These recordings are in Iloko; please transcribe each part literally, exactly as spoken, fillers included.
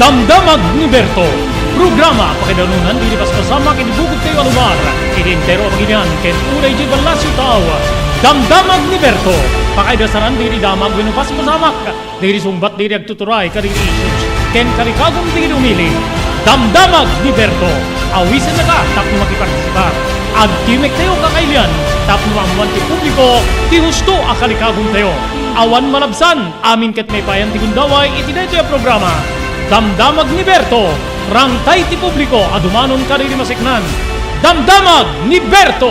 Damdamag ni Berto. Programa pakaidarunan dagiti paspasamak iti bukod tayo a lugar, iti entero a pagilian, ken uray diay ballasiw tao. Damdamag ni Berto. Pakaidasaran dagiti damag wenno paspasamak dagiti sungbat dagiti agtuturay kadagiti issues ken kalikagum dagiti umili. Damdamag ni Berto. Awisennaka tapno makipartisipar. Agtimek tayo kakailian tapno maammoan ti publiko ti husto a kalikagum tayo. Awan malabsan, amin ket maipayan ti gundaway iti daytoy a programa. Damdamag ni Berto. Rangtay ti publiko a dumanon kadagiti maseknan. Damdamag ni Berto.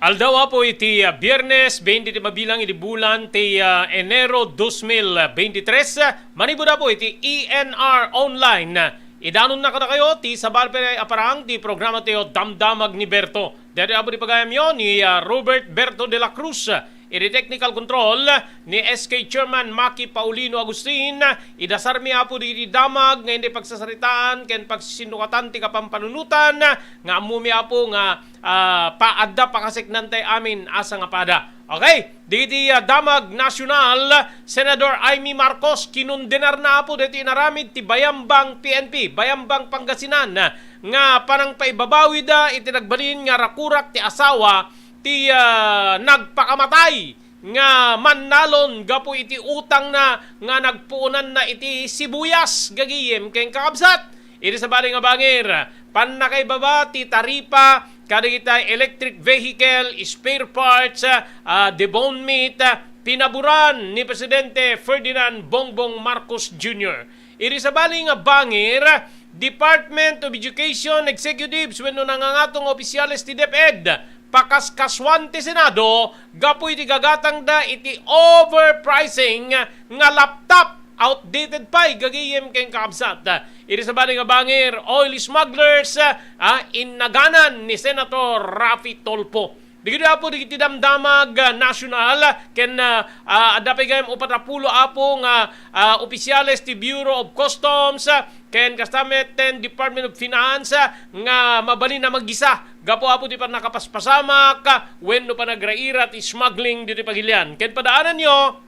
Aldaw, Apo, iti, ah, Biyernes, baynte ti mabilang iti bulan ti, ah, Enero dos mil beintitres. Manipud, Apo, iti E N R Online. Idanonna kadakayo ti sabali pay a parang ti programa tayo, Damdamag ni Berto. Daytoy, Apo, ti pagayamyo ni, ah, Robert Berto de la Cruz. Iti technical control ni S K Chairman Maki Paulino Agustin, idasarmi, Apo, dagiti damag nga inday pagsasaritaan ken pagsisinnuatan ti kapampanunotan nga ammomi, Apo, nga, ah, pa-, adda pakaseknantay amin a sangapada. Okay, dagiti, ah, damag nasional, Senador Imee Marcos, kinundenarna, Apo, daytoy inaramid ti Bayambang P N P, Bayambang Pangasinan, nga panangpaibabawida iti nagbalin nga rakurak ti asawa ti, ah, nagpakamatay nga mannalon gapu iti utangna nga nagpuonanna iti sibuyas, gagayem ken kakabsat. Iti sabali nga bangir, pannakaibaba ti taripa kadagiti electric vehicle, spare parts, ah, deboned meat, ah, pinaboran ni Presidente Ferdinand Bongbong Marcos Junior. Iti sabali nga bangir, Department of Education executives wenno nangangato nga opisyales ti DepEd, pakaskasuan ti Senado gapu iti gagatangda iti overpricing nga laptop, outdated pay, gagayem ken kakabsat. Iti sabali nga bangir, oil smugglers, ah, innaganan ni Senator Raffy Tulfo. Dagiti, Apo, dagiti damdamag, ah, nasional, ken, ah, ah, adda pay gayam upat a pulo, Apo, nga, ah, opisyales ti Bureau of Customs, ah, ken kasta met ten Department of Finance, ah, nga mabalin a maggisa gapu, Apo, ti pannakapaspasamak, ah, wenno panagraira ti smuggling ditoy pagilian. Ken padaananyo,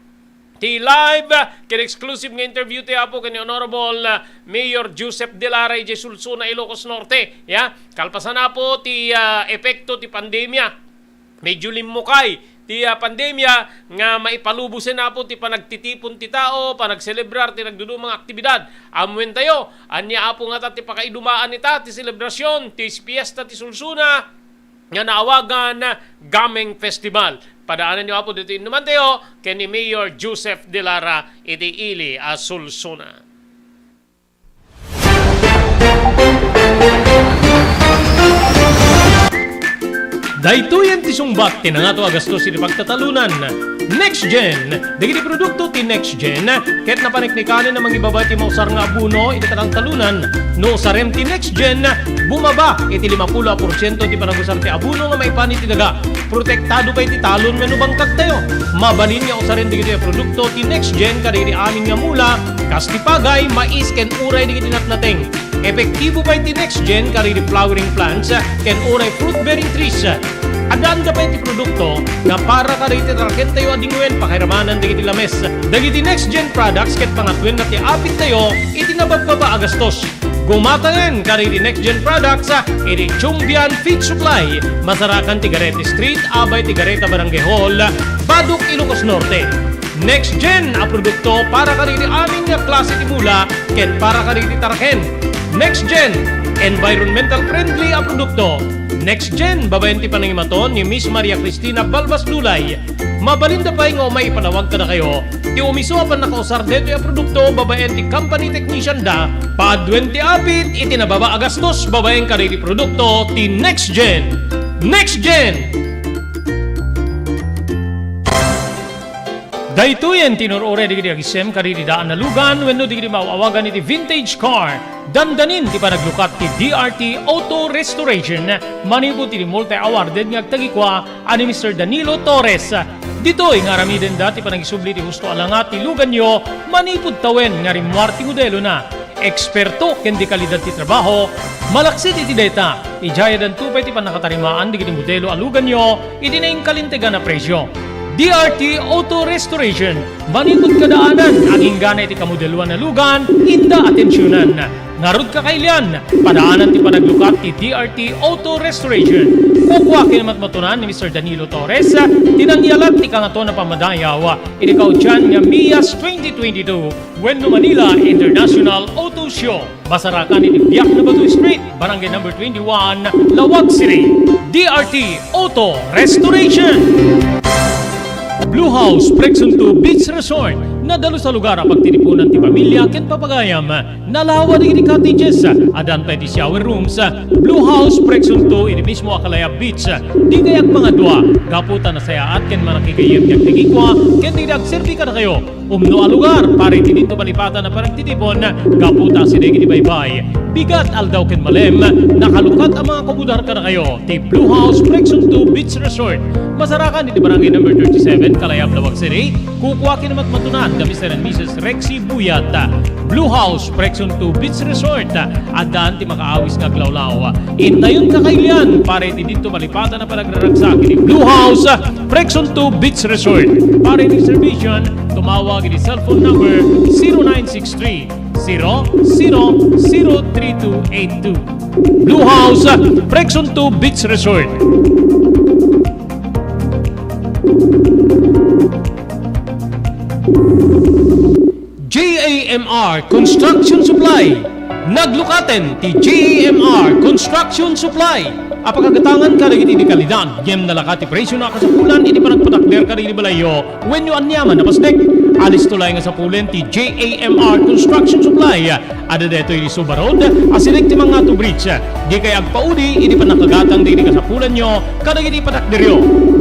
ti live ken exclusive nga interview ti Apo ken ni Honorable, ah, Mayor Joseph De Lara idiay Solsona, Ilocos Norte. Ya, kalpasan, Apo, ti, ah, epekto ti pandemia. Medyo limmukay ti, ah, pandemia nga maipalubosen, Apo, ti panagtitipon ti tao, panagselebrar ti nagduduma nga aktibidad. Ammoentayo, ania, Apo, ngata ti pakaidumaan ita ti selebrasion ti Fiesta ti Solsona nga naawagan Gameng Festival. Padaananyo, Apo, ditoy innumantayo ken ni Mayor Joseph De Lara iti ili a Solsona. Daytoyen ti sungbat ti nangato a gastos iti pagtatalunan. NextGen. Dagiti produkto ti NextGen ket napaniknikanen a mangibaba iti mausar nga abono iti katangtalunan. No usarem ti NextGen, bumaba iti lima pulo a porsiento ti panagusar ti abono nga maipan iti daga. Protektado pay ti talon wenno bangkagtayo. Mabalin nga usaren dagitoy a produkto ti NextGen kadagiti amin nga mula, kas ti pagay, mais, ken uray dagiti natnateng. Epektibo pay ti NextGen kadagiti flowering plants ken uray fruit-bearing trees. Adda-adda pay ti produkto nga para kadagiti tarakentayo a dingwen pakairamanan dagiti lames. Dagiti NextGen products ket pangatwenna ti apittayo iti nababbaba a gastos. Gumatangen kadagiti NextGen products, ah, iti Chumbian Feed Supply, masarakan ti Garete Street, abay ti Gareta Barangay Hall, Badoc, Ilocos Norte. NextGen a produkto para kadagiti amin nga klase ti mula ken para kadagiti taraken. NextGen, environmental friendly a produkto. NextGen, babaen ti panangimaton ni Miss Maria Cristina Balbas Lulay. Mabalinda pay nga umay ipanawag kadakayo ti umiso a pannakausar daytoy a produkto babaen ti company technician da. Paaduen ti apit iti nababa a gastos babaen kadagiti produkto ti NextGen. NextGen! Daytoyen ti inur-uray dagiti agisem kadagiti daan a lugan wenno dagiti maaw-awagan iti vintage car. Dandanin ti panaglukat ti D R T Auto Restoration manipud iti multi-awarded nga agtagikua a ni Mister Danilo Torres. Ditoy nga aramidenda ti panangisubli ti husto a langa ti luganyo manipud tawen nga rimmuar ti modelona. Eksperto ken dekalidad ti trabaho, malaksid iti dayta, idiay addanto pay ti pannakatarimaan dagiti modelo a luganyo iti nainkalintegan a presio. D R T Auto Restoration. Manipud kadaanan, agingga na iti kamodeloan a lugan, inda atensionan. Ngarud, kakailian, padaanan ti panaglukat ti D R T Auto Restoration. Kukua ken matmatunan ni Mister Danilo Torres, ti nangyalat ti Kangatoan a Pammadayaw iti kaudian nga Mias twenty twenty-two wenno Manila International Auto Show. Masarakan iti Biak na Batu Street, Barangay Number twenty-one, Laoag City. D R T Auto Restoration. Blue House Presunto Beach Resort. Nadalus a lugar a pagtitipunan ti pamilya ken papagayam. Nalawa dagiti cottages. Addan pay ti shower rooms. Blue House Presunto iti mismo a Kalayab Beach. Dikay agpangadua gapu ta nasayaat ken manakigayyem ti agtagikua ken dagiti agserbi kadakayo. Umno a lugar para iti dinto malipatan a panagtitipon gapu ta asideg iti baybay, bigat, aldaw ken malem, nakalukat a mga kumudar kadakayo ti Blue House Presunto Beach Resort. Masarakan iti Barangay Number thirty-seven, Kalayab, Laoag City. Kukua ken matmatunan da Mister and Missus Rexy Buyat. Blue House Presunto Beach Resort. Addan ti makaawis nga aglawlaw. Intayon, kakailian, para iti dinto malipatan a panagraragsak iti Blue House Presunto Beach Resort. Para iti reservation, tumawag iti cellphone number zero nine six three, zero zero zero three two eight two. Blue House Presunto Beach Resort. J A M R Construction Supply. Naglukaten ti J A M R Construction Supply a pakagatangan kadagiti di kalidad, ngem nalaka ti presio a kasapulan iti panagpatakder kadagiti balayyo wenno aniaman a pasnek. Alisto laeng a sapulen ti J A M R Construction Supply. Adda daytoy iti Suba Road, asideg ti Mangatu Bridge. Dikay agpaudi iti pannakagatang dagiti kasapulanyo kadagiti patakderyo.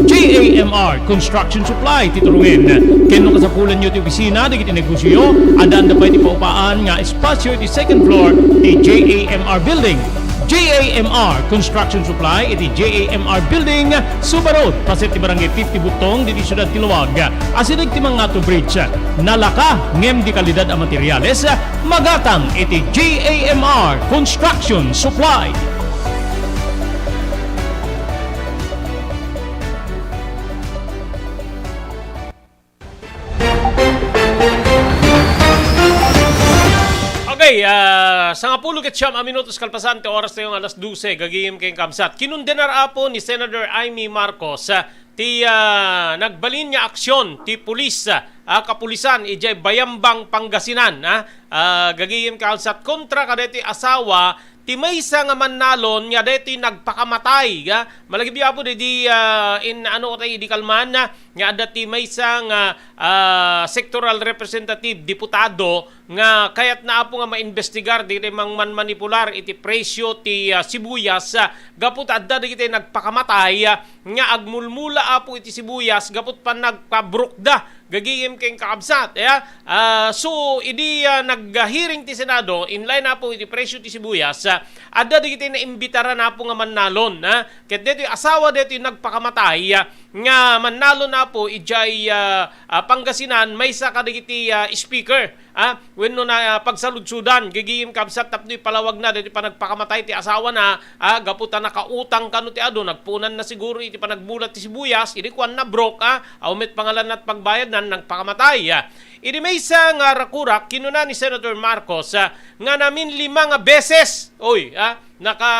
J A M R Construction Supply ti turongen. Ken no kasapulanyo ti opisina dagiti negosioyo, adda pay ti paupaan nga espasio iti second floor ti J A M R Building. J A M R Construction Supply iti J A M R Building, Suba Road, paset ti Barangay fifty Butong, ditoy siudad ti Laoag. Asideg ti Mangatu Bridge. Nalaka ngem di kalidad a materials, magatang iti J A M R Construction Supply. Okay, ah, sangapulo ket siam a minutos kalpasan ti oras tayo nga alas dose, gagayem ken kabsat. Kinundenar, Apo, ni Senador Imee Marcos, ah, ti, ah, nagbalin nga aksyon ti pulis, ah, kapulisan idiay Bayambang, Pangasinan, ah. Ah, gagayem kabsat, kontra kadaytoy asawa ti maysa nga mannalon nga daytoy nagpakamatay, ah. Malagipyo, Apo, di, di, ah, in, ano, tay, di kalman, ah, nga adda ti maysa nga, ah, sectoral representative, diputado, nga kayatna, Apo, nga maimbestigar dagiti mangmanmanipular iti presio ti, ah, sibuyas, ah, gapu ta adda dagiti nagpakamatay, ah, nga agmulmula, Apo, iti sibuyas gapu ta pannagpabrukda, gagayem ken kakabsat, ya. Ah, so, idi, ah, naghearing ti Senado, in line, Apo, iti presio ti sibuyas, ah, adda dagiti naimbitaran, Apo, nga mannalon, ah. Ket daytoy asawa daytoy nagpakamatay, ah, nga mannalon, Apo, idiay, ah, ah, Pangasinan, maysa kadagiti, ah, speaker, ah, wenno na, ah, pagsaludsodan, gagayem kabsat, tapno ipalawagna daytoy panagpakamatay ti asawana, ah, gapu ta nakautang kano ti adu, nagpuonanna siguro iti panagmulat ti sibuyas, idi kuanna, "Brok, ah, awan met pangalanna ti pagbayadna, nagpakamatay," ah. Idi maysa nga rakurak, kinuna ni Senator Marcos, ah, nga naminlima nga beses, oy, ah, naka,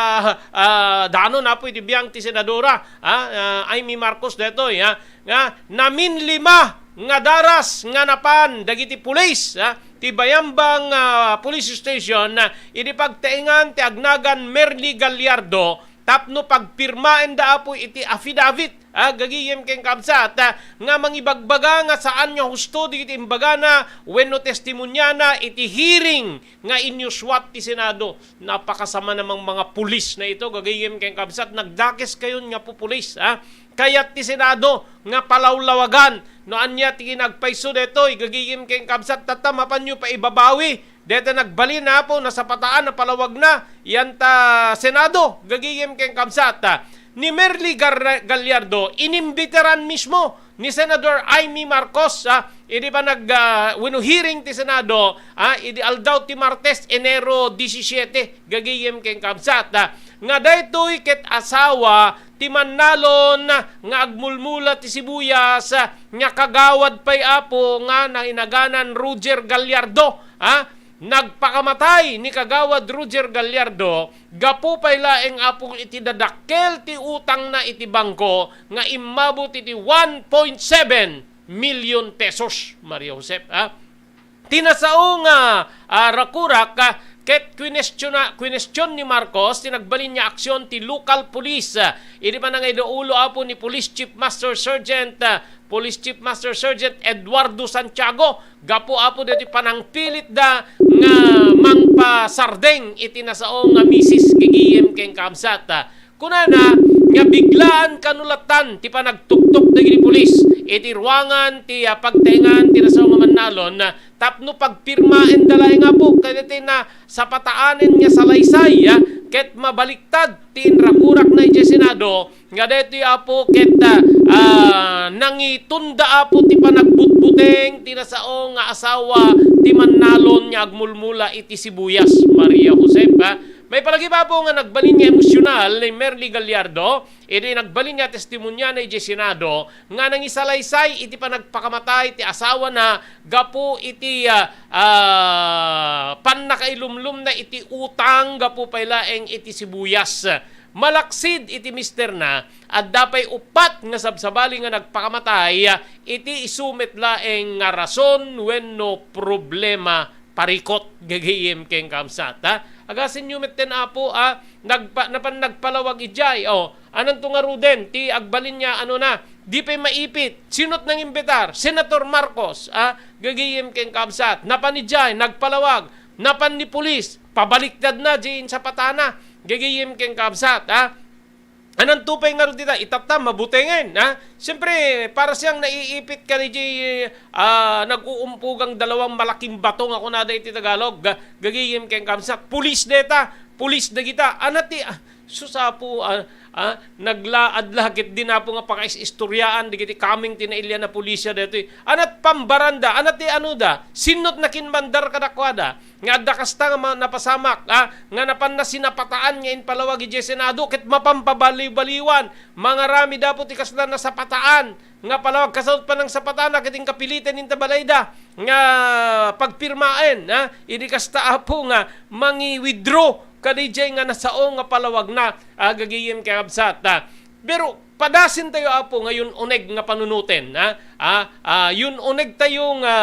ah, danon, Apo, iti biang ti senadora, ah, ah, Imee Marcos daytoy, ah, nga naminlima nga daras nga napan dagiti pulis, ah, ti Bayambang, ah, Police Station, ah, idi pagtaengan ti agnagan Merly Gallardo tapno pagpirmaenda, Apo, iti affidavit, ah, gagayem ken kabsat, ah, nga mangibagbaga nga saan nga husto dagiti imbagana wenno testimoniana iti hearing nga inyusuat ti Senado. Napakasama namang mga pulis na ito, gagayem ken kabsat, nagdakes kayon nga pupulis, ha? Kayat ti Senado nga palawlawagan no ania ti kinagpayso detoy, gagayem ken kabsat, tatta mapanyo paibabawi. Deta nagbalin, Apo, nasapataan a palawagna, yan ta Senado, gagayem ken kabsat, ni Merly Gar-, Gallardo, inimbitaran mismo ni Senador Imee Marcos, ah, idi pa nag, ah, wenno hearing ti Senado, ah, idi aldaw ti Martes, Enero disisiete, gagayem ken kabsat, ah, nga daytoy ket asawa ti mannalon nga agmulmula ti sibuyas, nga kagawad pay, Apo, nga nainaganan Roger Gallardo, ha? Nagpakamatay ni Kagawad Roger Gallardo gapu pay laeng, Apo, iti dadakkel ti utangna iti bangko nga immabot iti one point seven million pesos, Maria Josep, ha? Ti nasao nga, ah, rakurak, ah, ket kwinestiona-, kwinestiyon ni Marcos ti nagbalin nga aksyon ti local police, ah, idi panangaiduulo, Apo, ni Police Chief Master Sergeant, ah, Police Chief Master Sergeant Eduardo Santiago, gapu, Apo, daytoy panangpilitda nga mangpasardeng iti nasao nga misis, gigiyem ken kaabsat, ah. Kunana nga biglaan kano lattan ti panagtuktok dagiti pulis iti ruangan ti, ah, pagtaengan ti nasao nga mannalon, ah, tapno pagpirmaenda laeng, Apo, kadagiti nasapataanen nga salaysay, ah, ket mabaliktad ti inrakurakna idiay Senado nga daytoy, Apo, ket, ah, ah, nangitunda, Apo, ti panagbutbuteng ti nasao nga asawa ti mannalon nga agmulmula iti sibuyas, Maria Josep, ah. Maipalagip, Apo, nga nagbalin nga emosyonal ni Merly Gallardo idi nagbalin nga testimonia na idiay Senado nga nangisalaysay iti panagpakamatay ti asawana gapu iti, ah, ah, pannakailumlomna iti utang gapu pay laeng iti sibuyas. Malaksid iti misterna, adda pay uppat nga sabsabali nga nagpakamatay iti isu met laeng nga rason wenno problema parikot, gagayem ken kaabsat, ha? Agasenyo metten, Apo, a, nagpa-, napan nagpalawag idiay, o, ananto ngaruden ti agbalin nga, ano na, di pay maipit. Sino't nangimbitar? Senator Marcos, a, gagayem ken kaabsat. Napan idiay, nagpalawag, napan ni pulis, pabaliktad na di insapatana, gagayem ken kaabsat, a. Ananto pay ngarud dita? Itatta, mabutengen, ha? Siyempre, para siyang naiipit ka di, ah, nag-uumpugang dalawang malaking bato nga kunada iti Tagalog. Ga-, gagayem ken kaabsat. Pulis deta, pulis dagita. Ana ti, ah, sus, Apo, ah, ah, naglaad la ket di na, Apo, nga pakaistoryaan dagiti kameng ti nailian a pulisya daytoy. Anat pambaranda, anat ti ano da, sinno't nakinmandar kadakuada? Nga adda kasta nga ma-, napasamak, a, nga napanna sinapataan nga impalawag idiay Senado ket mapampabaliw-baliwan, mangaramid, Apo, ti kasla nasapataan nga palawag. Kasano panangsapatanna ket inkapiliten inta balayda nga pagpirmaen, a, idi kasta, Apo, nga mangi-withdraw kadidiay nga nasao nga palawagna, a, gagayem kakabsat, a. Pero padasentayo, Apo, nga yun-uneg nga panunoten, ha? Ah, ah, yun-unegtayo nga,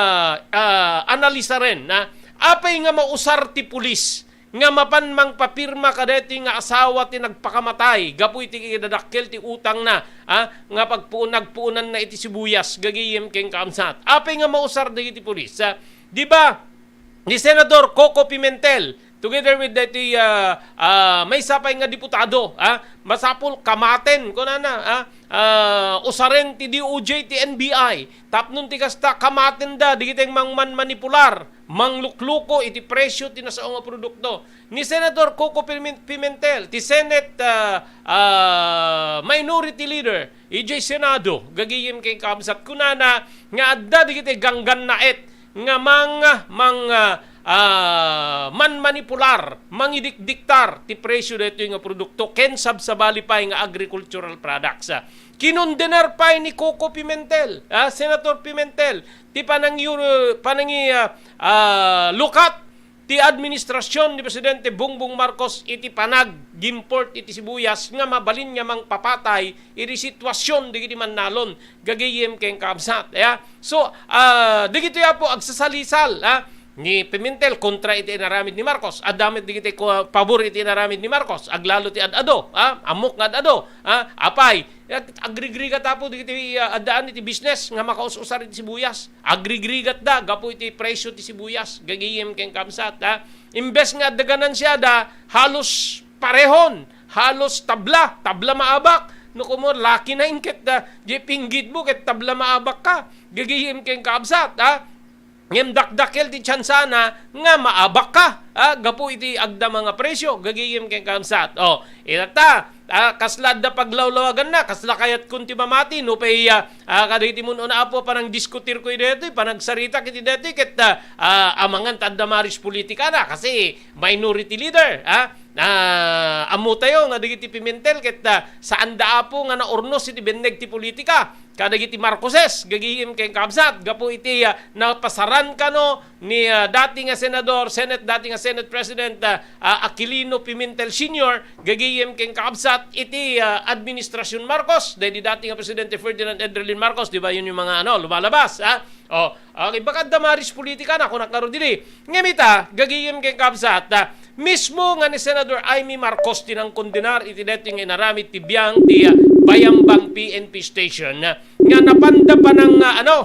ah, analisaren, ha? Apay nga mausar ti pulis nga mapan mangpapirma kadaytoy nga asawa ti nagpakamatay gapu iti kidadakkel ti utangna, ha? Nga pagpuon-, nagpuonanna iti sibuyas, gagayem ken kaamsat. Apay nga mausar dagiti pulis, ha? Di ba, ni Senador Coco Pimentel, together with daytoy, ah, ah, maysa pay nga diputado, ah, masapul kamaten, kunana, ah, ah, usaren ti D O J ti N B I, tapno ti kasta, kamatenda dagiti mangmanmanipular, manglukluko iti presyo ti nasao nga produkto. Ni Senator Coco Pimen-, Pimentel, ti Senate, ah, ah, Minority Leader, idiay Senado, gagayem ken kaamsat, kunana nga adda dagiti ganggannaet nga mang-, mang-, ah, manmanipular, mangidikdiktar ti presyo daytoy nga produkto ken sabsabali pay nga agricultural products. Kinondenar pay ni Coco Pimentel, ah, Senator Pimentel, ti panangyu-, panangi-, ah, ah, lukat ti administrasyon ni Presidente Bongbong Marcos iti panag-import iti sibuyas nga mabalin nga mangpapatay iti sitwasyon dagiti mannalon, gagayem ken kaabsat, ya. So, ah, dagitoy, Apo, agsasalisal, ah, ni Pimentel kontra iti inaramid ni Marcos. Adda met dagiti ko-, pabor iti inaramid ni Marcos. Aglalo ti ad-ado, ah, ammok nga ad-ado, ah, apay, ag-, agrigrigat, Apo, dagiti, ah, addaan iti business nga makaus-usar iti sibuyas. Agrigrigatda gapu iti presyo ti sibuyas, gagayem ken kaabsat, ha? Imbes nga adda ganansiada, halos parehon, halos tabla, tabla maabak. No, komo, lucky nine ket, ah, di pinggitmo ket tabla maabak ka, gagayem ken kaabsat, ha? Ngem dakdakkel ti tsansana nga maabak ka, ha? Gapu iti agdama nga presyo, gagayem ken kaabsat. O, itatta, Ah, kasla adda paglawlawaganna, kasla kayatkon ti mamati, no pay, ah, ah, kadagiti mun-una, Apo, panangdiskutirko daytoy, panagsaritak iti daytoy, ket, ah, ah, amangan ta adda maris politikana, kasi minority leader, ah, ah, ammotayo nga dagiti Pimentel, ket, ah, saanda, Apo, nga naurnos iti benneg ti politika. Kadagiti Marcoses, gagayem ken kabsat, gapu iti, ah, napasaran kano ni, ah, dati nga senador, Senate, dati nga Senate President, ah, ah, Aquilino Pimentel Senior, gagayem ken kabsat iti, ah, administrasyon Marcos, daydi dati nga Presidente Ferdinand Enrelin Marcos, di ba, yun yung mga, ano, lumalabas, ha? Oh, okay, baka adda maris politikana, kunak ngarud idi. Ngem ita, gagayem ken kabsat, ah, mismo nga ni Senador Imee Marcos ti nangkondenar iti daytoy nga inaramid ti biang ti, ah, Bayambang P N P station, ah, nga napanda panang, ah, ano,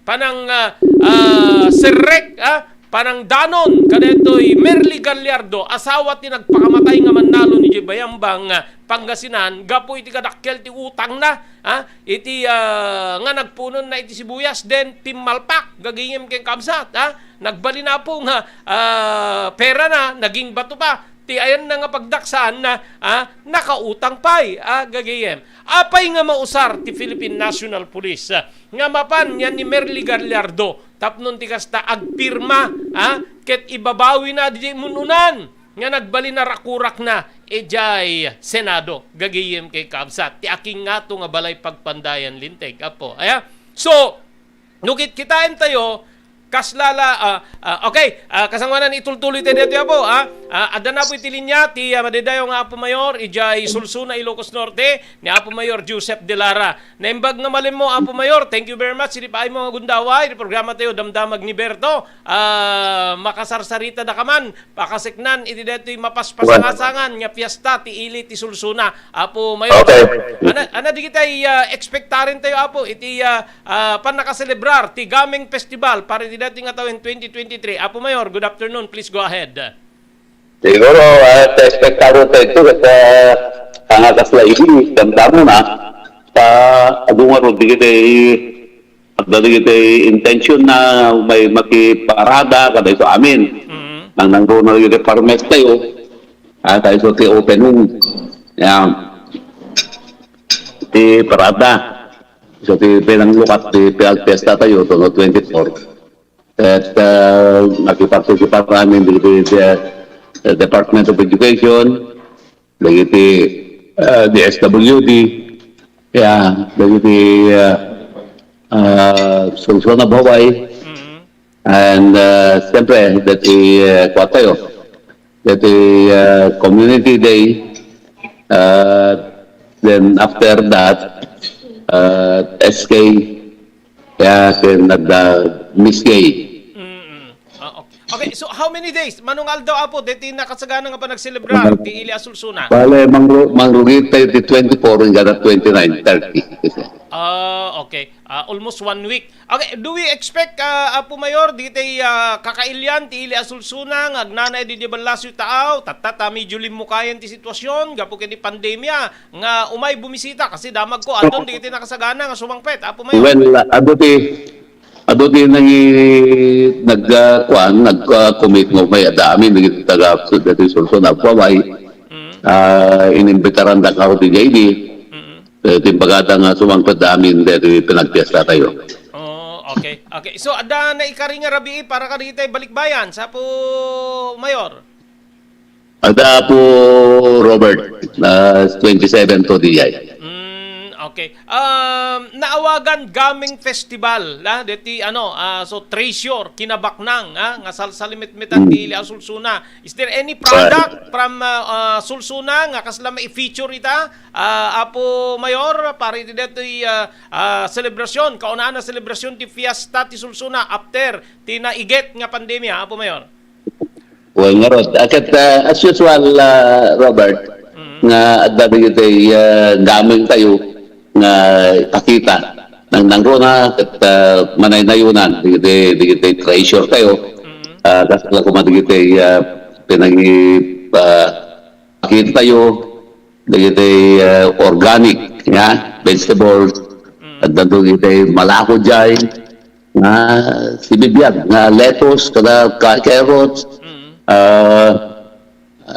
panang, ah, ah, serrek, ah, panangdanon kadaytoy Merly Gallardo, asawa ti nagpakamatay nga mannalo ni Bayambang, ah, Pangasinan, gapu iti kadakkel ti utangna, ah, iti, ah, nga nagpunonna iti sibuyas, then pimmalpak, gagayem ken kabsat, ah, nagbalin, Apo, nga, ah, perana, naging bato pa, ti ayanna nga pagdaksaanna, ah, nakautang pay, ah, gagayem. Apay nga mausar ti Philippine National Police, ah, nga mapan yan ni Merly Gallardo, tapno ti kasta agpirma, ah, ket ibabawina diay mun-unan nga nagbalin a rakurakna idiay Senado, gagayem ken kabsat, ti akingato nga balay pagpandayan linteg, Apo. Aya? So, no kitkitaentayo, kasla la, ah, ah, okay, ah, kasangwanan, itultuloy tayo dito, Apo, ah. Ah, adda na po iti linya ti, ah, madaydayaw nga Apo Mayor, idiay Solsona, Ilocos Norte, ni Apo Mayor Joseph De Lara. Naimbag nga malimmo, Apo Mayor. Thank you very much. Idi paay mo nga gundaway, di programa tayo, Damdamag ni Berto. Ah, makasarsaritadakaman, pakaseknan iti daytoy mapaspasangasangan nga fiesta ti ili ti Solsona. Apo Mayor, okay. Ana, ana, digitay, ah, ekspektarentayo, Apo, iti, ah, ah, pannakaselebrar ti Gameng Festival para iti daytoy nga tawen twenty twenty-three. Apo Mayor, good afternoon. Please go ahead. Siguro, ah, ta ekspektado tayo ito, ket, ah, ang akas la ini, damdamo na, ta adu ngarud, digitay, adda digitay intention na may makiparada, kada ito amin. Mm. Nang nangruna digitay parmes tayo, ah, tayo so ti opening. Yan. Ti parada. So, ti pinanglukat, ti pinagpesta tayo, to, no, twenty-four. At, ah, nakipartisipar kami with the, uh, Department of Education, dagiti, ah, D S W D, yeah, dagiti, ah, ah, Solsona of Hawaii, Mm-hmm. and, ah, siyempre, dati, ah, kuwan tayo, dati, ah, Community Day, ah, then after that, ah, S K, kaya ken nagda Miss Gay. Mm-mm. Ah, okay. Okay, so how many days? Manong aldaw, Apo, deti nakasagana nga panagselebrar ti ili a Solsona? Bale, mangru-, mangrugi tayo ti twenty-four hanggang twenty-nine, thirty. Ah, okay. Ah, almost one week. Okay, do we expect, ah, Apo Mayor, digitay, ah, kakailian ti ili a Solsona nga agnana idi di ballasyo taaw, tatta ta medyo limmukayan ti sitwasyon gapu ken ti pandemia nga umay bumisita kasi damagko adton digitay nakasagana nga sumangpet, Apo Mayor? Well, adu ti, adu ti nangi-, nag, ah, kuan, nag, ah, commit nga umay adda amin digitay taga, dati Solsona of Hawaii. Mm. Ah, inimbitaran da ka ti J D. Mm. Eh, ti bagada nga sumangpet da amin deti pinagpiesta tayo. Oh, okay. Okay. So, adda naikari nga rabii para kadagitay balikbayan, Apo Mayor? Adda, Apo Robert, na twenty-seven to D I. Mm, okay. Um, naawagan Gaming Festival, ah, deti, ano, ah, so Treasure, Kinabaknang, ah, nga salsalimitmitan ti Mm. ili a Solsona. Is there any product Right. from, ah, ah, Solsona nga kasla mai-feature ita? Ah, Apo Mayor, para iti daytoy, ah, ah, selebrasyon, kaunaan a selebrasyon ti fiesta ti Solsona after ti naiget nga pandemia, Apo Mayor? Well, ngarud, ah, ket, ah, as usual, ah, Robert, Mm. nga adda dagiti, ah, gameng tayo nga ipakita. Nang, nangruna, ket, ah, manaynayunan, dagiti, dagiti treasure tayo. Mm. Ah, kasla koma dagiti, ah, pinagi-, ah, pakita tayo, dagiti, ah, organic nga vegetables, Mm. adda dagiti malako jay, nga sibibiag, nga lettuce, kada ka-, carrots, Mm. ah,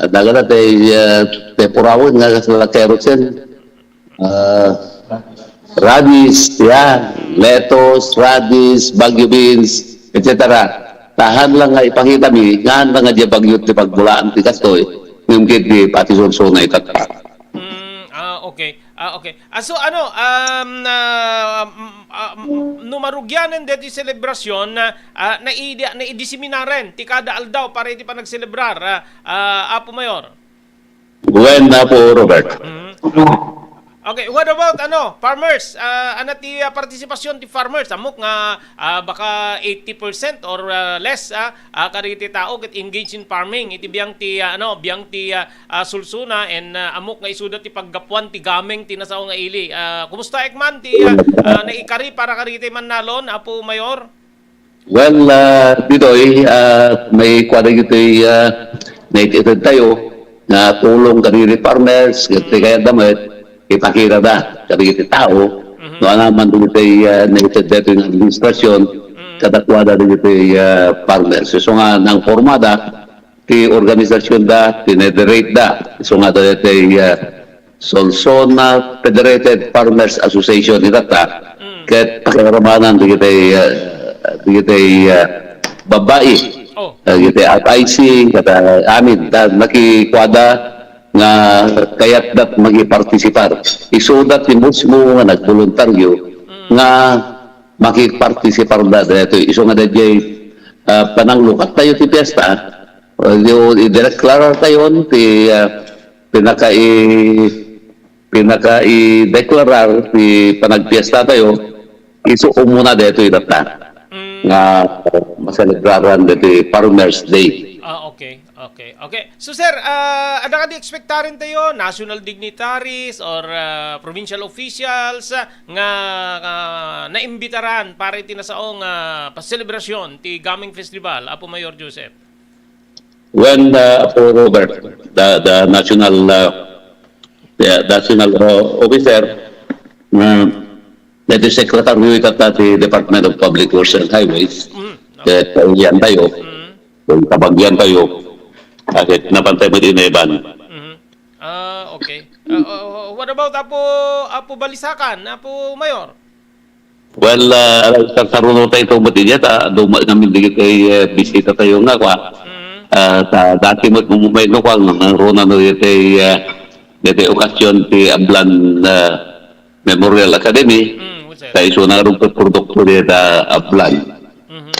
dagada tay, ah, tay purawen nga kasla kerosene. Ah, radish, yan. Lettuce, radish, Baguio beans, et cetera. Tahan lang nga ipakita mi, nga lang nga diay bagyo ti pagbulaan ti kastoy, ngem ket di pati sursuna itatta. Mm, ah, okay. Ah, okay. Ah, so ano, um, ah, mm, ah, mm, no marugianen deti selebrasyon, ah, ah, naidi-, naidiseminaren ti kada aldaw para iti panagselebrar, ah, ah, Apo Mayor? Wen, Apo Robert. Mhm. Okay, what about, ano, farmers? Ah, ano ti, ah, partisipasyon ti farmers? Ammok nga, ah, baka eighty percent or, ah, less, ah, ah, kadagiti tao ket engaged in farming. Iti biang ti, ah, ano, biang ti, ah, ah, sursuna and, ah, ammok nga isuda ti paggapuan ti gameng ti nasao nga ili. Ah, kumusta, Ekman, ti, ah, ah, naikari para kadagiti mannalon, Apo Mayor? Well, ah, ditoy, ah, maikua dagitoy, ah, naitedtayo nga tulong kadagiti farmers, ket ti kayatda met, ipakita da kadagiti tao, Mhm. no, ania man dagitoy, ah, naitedtayo nga administrasyon, Mm. kadakuada dagitoy, ah, farmers. So nga, nangpormada, ti organisasyonda, tinederate da. So nga, dagitoy, ah, Solsona Federated Farmers Association itatta, Mm. ket pakiaramanan dagiti, ah, dagiti, ah, babbai, Oh. ah, dagiti F I C, kada amin, da, nakikuada nga kayatda makipartisipar. Isuda ti mismo nga nagboluntaryo Mm. nga makipartisipar da daytoy. Isu nga daydiay, ah, pananglukat tayo ti fiesta, ah, ideklarartayon ti, ah, pinaka-, i-, pinakaideklarar ti panagpiesta tayo, isu umuna daytoy itatta Mm. nga maselebraran daytoy Farmers Day. Ah, okay, okay, okay. So, sir, ah, adda kadi ekspektaren tayo, national dignitaries or, ah, provincial officials, ah, nga, ah, naimbitaran para iti nasaong, ah, paselebrasyon ti Gaming Festival, Apo Mayor Joseph? When, uh, Apo Robert, the, the national, uh, the national, uh, officer, uh, that is secretary itatta ti Department of Public Works and Highways, Mm, okay. eh, kailian tayo, Mm. kung kabagian tayo, bakit napantay mo din, Evan? Mhm. Ah, okay. Ah, oh, oh, what about Apo, Apo Balisacan, Apo Mayor? Well, ah, sarsaruno tayo ito, ba't idiya, ta, duma namin di kay, eh, bisita tayo nga, kwa. Mm. Ah, ta, dati mo, mo, may, no, kwa, nga, nga, runa, no, ito, eh, ito, okasyon, ti Ablan, ah, Memorial Academy, Mm, what's that? Kay isu na rin produkto di ta Ablan. Mhm.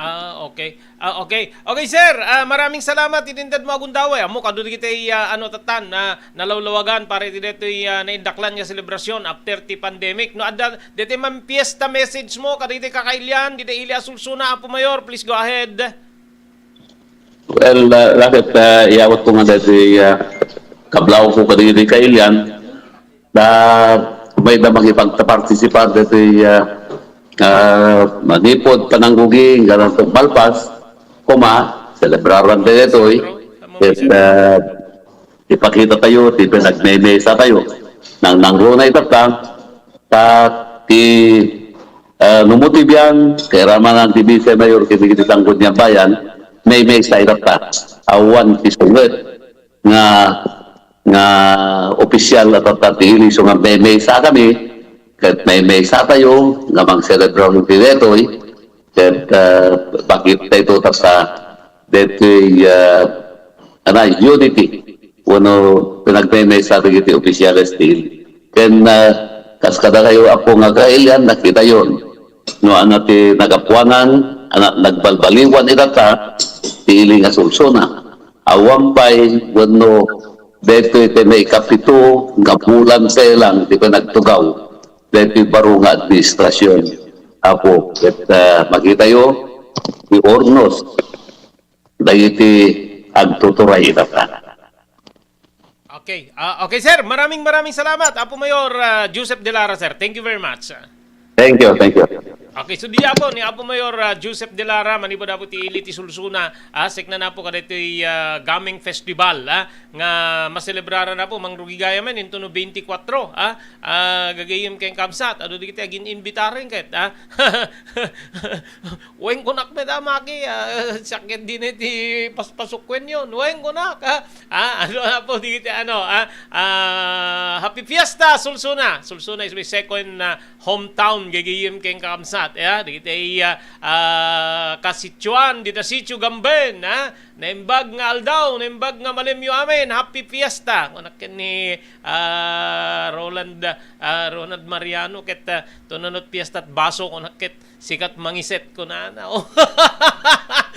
Ah, okay. Ah, okay. Okay, sir. Ah, maraming salamat iti intedmo a gundaway. Ammok adu dagiti, ah, ano, tattan, ah, nalawlawagan para iti daytoy, ah, naindaklan nga selebrasyon after ti pandemic. No, adda daytoy man fiesta message mo kadagiti kakailian, dita ili a sursuna, Apo Mayor, please go ahead. Well, ah, raket, ah, iyawat ko nga daytoy, ah, kablaaw ko kadagiti kailian. Ta mayda makipagpartisipar ditoy, ah, ah, manipud pananggugi, ganang malpas, kuma, selebraran ditoy. Ket, ah, ipakita tayo, ti pinagmemesa tayo. Nang nangruna itatta, ta ti, ah, no mo ti biang, kairamanan ti Vice Mayor, kiti, kiti Sangguniang Bayan, memesa itatta. Awan ti sunget nga, nga opisyal a tatta ti ili, isu nga memesa kami, ket memesa tayo nga mangselebrar iti daytoy, ket, ah, bakit tayo tatta daytoy, ah, ana, unity, wenno pinagmemesa dagiti opisyales ti ili. Ken, ah, kas kadakayo, Apo, nga kailian, nakitayon no ania ti nagapuanan, ania, nagbalbaliwan itatta ti ili nga sursuna. Awan pay wenno daytoy ti maikapito nga bulan sa ilang ti panagtugaw daytoy baro nga administrasyon. Apo, ket, ah, makitayo ti urnos dagiti agtuturay itatta. Okay. Ah, okay, sir. Maraming, maraming salamat, Apo Mayor, ah, Joseph De Lara, sir. Thank you very much. Thank you, thank you. Okay, so diay Apo, ni Apo Mayor, ah, Joseph De Lara, manipud Apo ti ili ti Sulsuna, ah, sikna na Apo kadaytoy, ah, Gaming Festival, ah, nga maselebraran Apo, mangrugi gayam intono twenty-four, ah, ah, gagayem ken kabsat, adu dagiti agin-inbitaren ket, ah. Wen kunak met a, Maki, ah, siak ket dine ti paspasukwenyon. Wen kunak, ah. Ah, adu Apo dagiti ano, ah, ah, Happy Fiesta, Sulsuna. Sulsuna is my second, ah, hometown, gagayem ken kakabsat, ya, dagiti, ah, ah, kasitioan, dita Sitio Gamben, ah, naimbag nga aldaw, naimbag nga malemyo amin, Happy Fiesta. Kunak ken ni, ah, Roland, ah, Ronald Mariano, ket, ah, tunanot fiesta at baso, kunak ket sikat mangiset, kunana. Oh.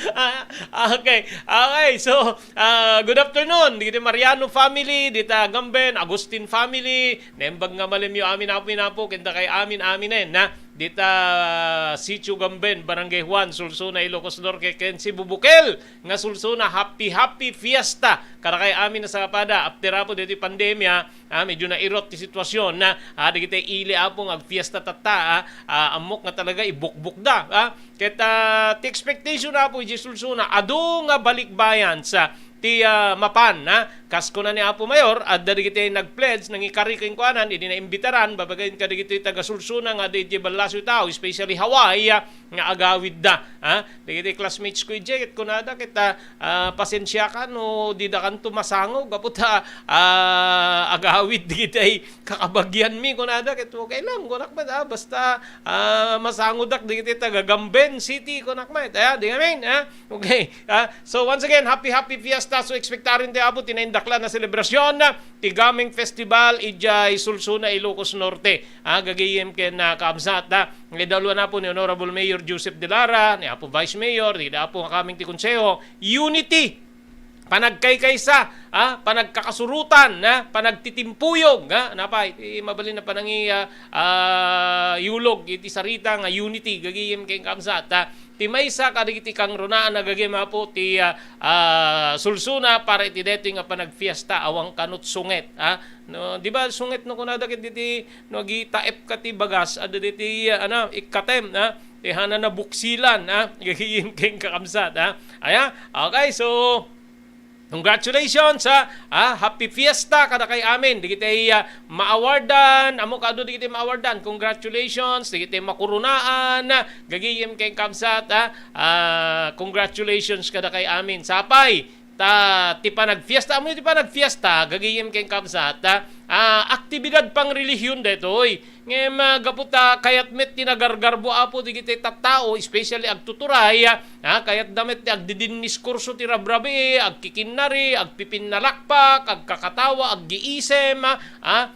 Ah, okay, okay, so, ah, good afternoon, dagiti Mariano family, dita Gamben, Agustin family, naimbag nga malemyo amin, Apo, inapo, ken dakay amin, aminen, na, dita, ah, Sitio Gamben, Barangay Juan, Sulsuna, Ilocos Norte, ken Cebu Bukid nga Sulsuna, happy, happy fiesta kadakay amin a sapada. After Apo ditoy pandemia, ah, medyo nairot ti sitwasyon na, ah, dagiti ili Apo nga agfiesta tatta, ah, ah, ammok nga talaga ibukbukda, ah. Ket, ah, ti expectation Apo, iti Sulsuna, adu nga balikbayan sa ti, ah, mapan, ha? Kas kuna ni Apo Mayor, adda dagiti nag-pledge, nangikari kenkuanan, idi naimbitaran, babaen kadagiti taga-Sulsuna nga adda iti ballasiw tao, especially Hawaii, ah, nga agawidda, ha? Dagiti classmates ko idiay, ket kunada, ket, ah, ah, pasensiaka no didakanto masangog, gapu ta, ah, agawid dagiti kakabagianmi, kunada, ket okay lang, kunak met, ah, basta, ah, masangodak dagiti taga-Gamben City, kunak met, ah, di ngamin, ah? Okay. Ah, so once again, happy, happy fiesta. So ekspektaren ti Apo ti naindaklan a selebrasyon, ah, ti Gaming Festival idiay Sulsuna, Ilocos Norte. Ah, gagayem ken, ah, kaabsat, ah. Nga idalwa na Apo ni Honorable Mayor Joseph De Lara, ni Apo Vice Mayor, ni Apo nga kameng ti Konseho, unity, panagkaykaysa, ah, panagkakasurotan, ah, panagtitimpuyog, ah, napay, ti mabalin a panangi-, ah, ah, yulog iti sarita nga unity, gagayem ken kaabsat, ah. Ti maysa kadagiti kangrunaan a gagayem Apo ti, ah, ah, Sulsuna para iti daytoy nga panagfiesta, awan kanut sunget, ah. No, di ba sunget no kunada ket diti no agitaep ka ti bagas, adda diti, ah, ano, ikkatem, ah, ti hanana buksilan, ah, gagayem ken kakabsat, ah. Aya, okay, so, congratulations, ha. Ah, happy fiesta kadakay amin. Dagiti, ah, maawardan, ammo kadu dagiti maawardan. Congratulations. Dagiti makurunaan, ah, gagayem ken kabsat, ha. Ah, congratulations kadakay amin. Sapay, ta ti panagfiesta, ammo ti panagfiesta, gagayem ken kabsat, ha. Ah, aktibidad pangrelihiyon daytoy. Ngem, ah, gapu ta kayat met ti nagargarbo, Apo, dagiti tattao, especially agtuturay, ah, kayatda met ti agdidinniskurso ti rabrabii, agkikinnari, agpipinnalakpak, agkakatawa, aggiisem, ah,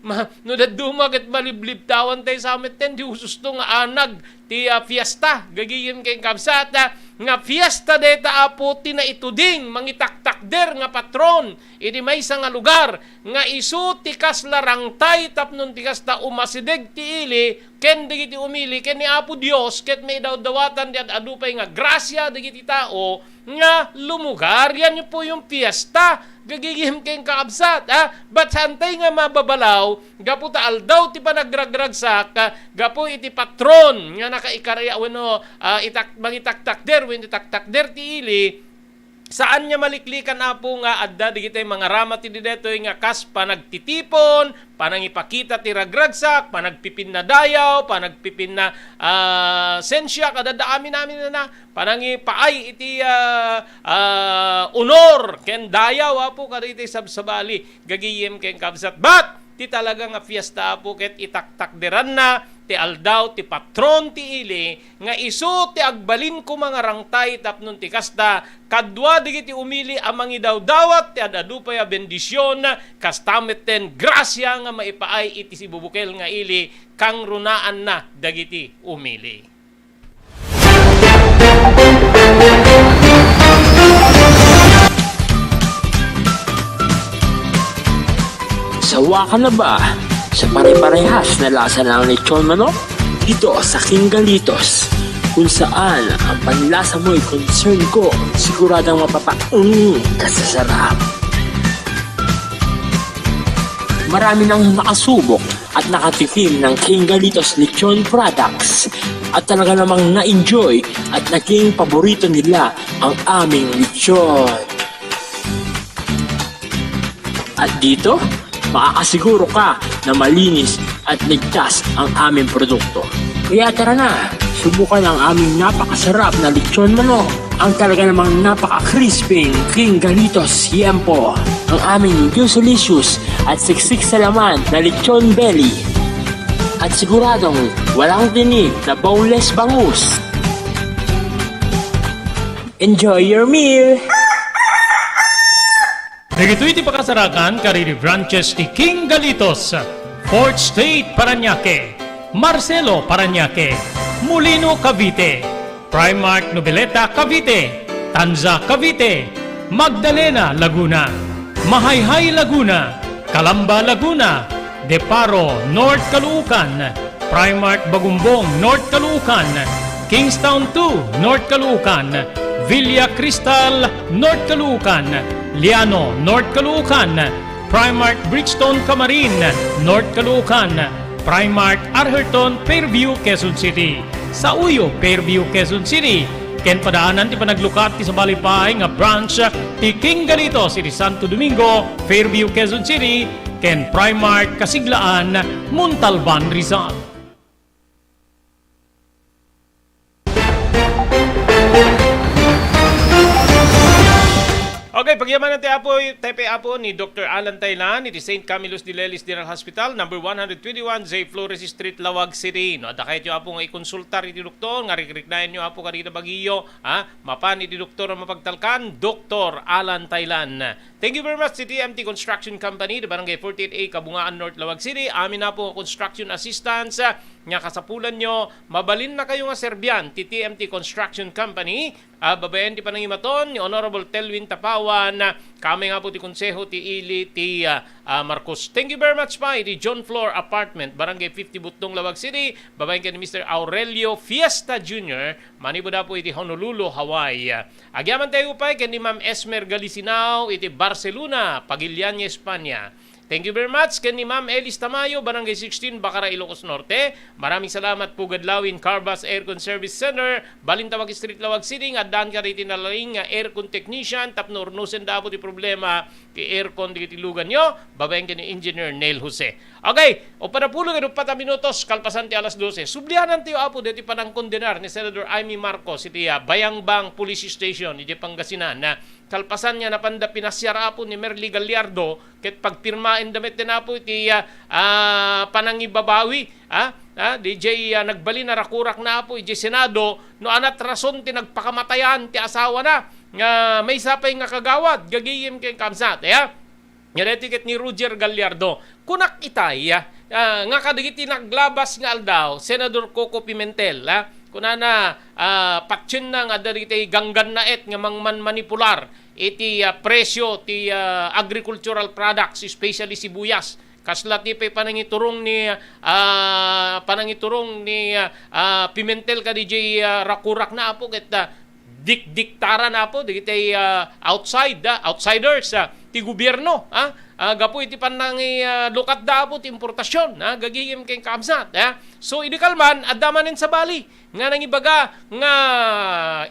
ma-, no dadduma ket maliblibtawan tayo sa met ten, di ususto nga anag ti, ah, fiesta, gagayem ken kabsat, ah, nga fiesta dayta, Apo, ti naituding, mangitaktakder nga patron, iti maysa nga lugar, nga isu ti kasla rangtay tapno ti kasta umasideg ti ili ken dagiti umili ken ni Apo Dios ket maidawdawatan ti ad-adu pay nga grasia dagiti tao nga lumugar. Yan po yung fiesta, gagayem ken kaabsat, ha? But saantay nga mababalaw, gapu ta aldaw ti panagragragsak, ah, gapu iti patron nga nakaikaria wenno, ah, itak-, mangitaktakder wenno itaktakder ti ili, saan nga maliklikan, Apo, nga adda dagiti mangarama ti didetoy nga kas panagtitipon, panangipakita ti ragragsak, panagpipinnadayaw, panagpipinna, ah, sensia, kadada amin-amin na, panangipaay iti, ah, ah, honor ken dayaw, Apo, kadagiti sabsabali, gagayem ken kabsat. But, ti talaga nga fiesta, Apo, ket itaktakderanna ti aldaw ti patron ti ili, nga isu ti agbalin koma nga rangtay tapno ti kasta, kadua dagiti umili a mangidawdawat ti ad-adu pay a bendision, kasta metten grasia nga maipaay iti sibubukel nga ili, kangrunaanna dagiti umili. Sawa ka na ba sa pare-parehas na lasa ng lechon manok? Dito sa King Galitos, kung saan ang panlasa mo'y concern ko, siguradong mapapaung ka sa sarap. Marami nang nakasubok at nakatikim ng King Galitos Lechon products. At talaga namang na-enjoy at naging paborito nila ang aming lechon. At dito, makakasiguro ka na malinis at ligtas ang aming produkto. Kaya tara na, subukan ang aming napakasarap na lechon manok. Ang talaga namang napaka-crispy King Galitos Siempo. Ang aming juicy-licious at siksik sa laman na lechon belly. At siguradong walang tinik na boneless bangus. Enjoy your meal! Dagitoy ti pakasarakan kadagiti branches ti King Galitos, Fourth Street, Parañaque, Marcelo, Parañaque, Molino, Cavite, Primark Noveleta, Cavite, Tanza, Cavite, Magdalena, Laguna, Mahayhay, Laguna, Calamba, Laguna, De Paro, North Caloocan, Primark Bagumbong, North Caloocan, Kingstown two, North Caloocan, Villa Cristal, North Caloocan, Liano, North Caloocan, Primark Bridgestone Camarin, North Caloocan, Primark Atherton, Fairview, Quezon City, Sauyo, Fairview, Quezon City, ken padaanan ti panaglukat ti sabali pay nga branch ti King Galitos iti Santo Domingo, Fairview, Quezon City, ken Primark Kasiglaan, Montalban, Rizal. Okay, pagyamanan ti Apo, tayo pay Apo ni Doktor Alan Taylan, iti Saint Camillus de Lellis General Hospital, number one hundred twenty-one J Flores Street, Laoag City. No, adda kayatyo, Apo, nga ikonsultar iti doktor, nga rikriknaenyo, Apo, kadagiti bagiyo, ha? Mapan iti doktor a mapagtalkan, Doktor Alan Taylan. Thank you very much, ti T M T Construction Company, the Barangay forty-eight A, Kabungaan, North Laoag City. Amin, Apo, nga construction assistance, ah, nga kasapulanyo, mabalinna kayo nga serbian ti T M T Construction Company. Ah, babaen ti panangimaton ni Honorable Telwin Tapawan, ah, kami nga po ti konseho ti ili ti, ah, ah, Marcos. Thank you very much pa iti John Floor Apartment, Barangay fifty, Butdong, Laoag City. Babaen ken ni Mister Aurelio Fiesta Junior, manipud, Apo, iti Honolulu, Hawaii. Agyaman tayo pay ken ni Ma'am Esmer Galisinao iti Barcelona, Pagilian, Espanya. Thank you very much ken ni Ma'am Elis Tamayo, Barangay sixteen, Bacara, Ilocos Norte. Maraming salamat, Pugad Lawin, Carvas Aircon Service Center, Balintawak Street, Laoag City, nga addaan kadagiti nalaing nga aircon technician tapno urnosenda, Apo, ti problema ti aircon dagiti luganyo, babaen ken ni Engineer Neil Jose. Okay, uppat a pulo ken uppat a minutos kalpasan ti alas dose. Sublianan tayo, Apo, deti panangkondenar ni Senador Imee Marcos iti, ah, Bayangbang Police Station iti Pangasinan, ah, kalpasan nga napanda pinasiar, Apo, ni Merly Gallardo ket pagpirmaenda met, Apo, iti, ah, ah, panangibabawi, ah, ah, D J, ah, nagbalin a rakurakna, Apo, iti Senado no ania ti rason ti nagpakamatayan ti asawana nga maysa pay nga kagawad, gagayem ken kamsat, ya. Nga daytoy ket ni Roger Gallardo. Kunak itay, ah, ah, nga kadagiti naglabas nga aldaw, Senador Coco Pimentel, ah, kunana, ah, patienna nga adda dagiti ganggannaet nga mangmanmanipular iti, ah, presyo ti, ah, agricultural products, especially sibuyas. Kasla ti pay panangiturong ni, ah, panangiturong ni, ah, ah, Pimentel kadi jay, ah, rakurakna, Apo, ket, ah, dikdiktaran, Apo, dagiti, ah, outside, ah, outsiders, ah, ti gobierno, ah, ah, gapu iti panangi-, ah, lukatda, Apo, ti importasion, ah, gagayem ken kamsat, ah. So, idi kalman, adda manen sabali nga nangibaga nga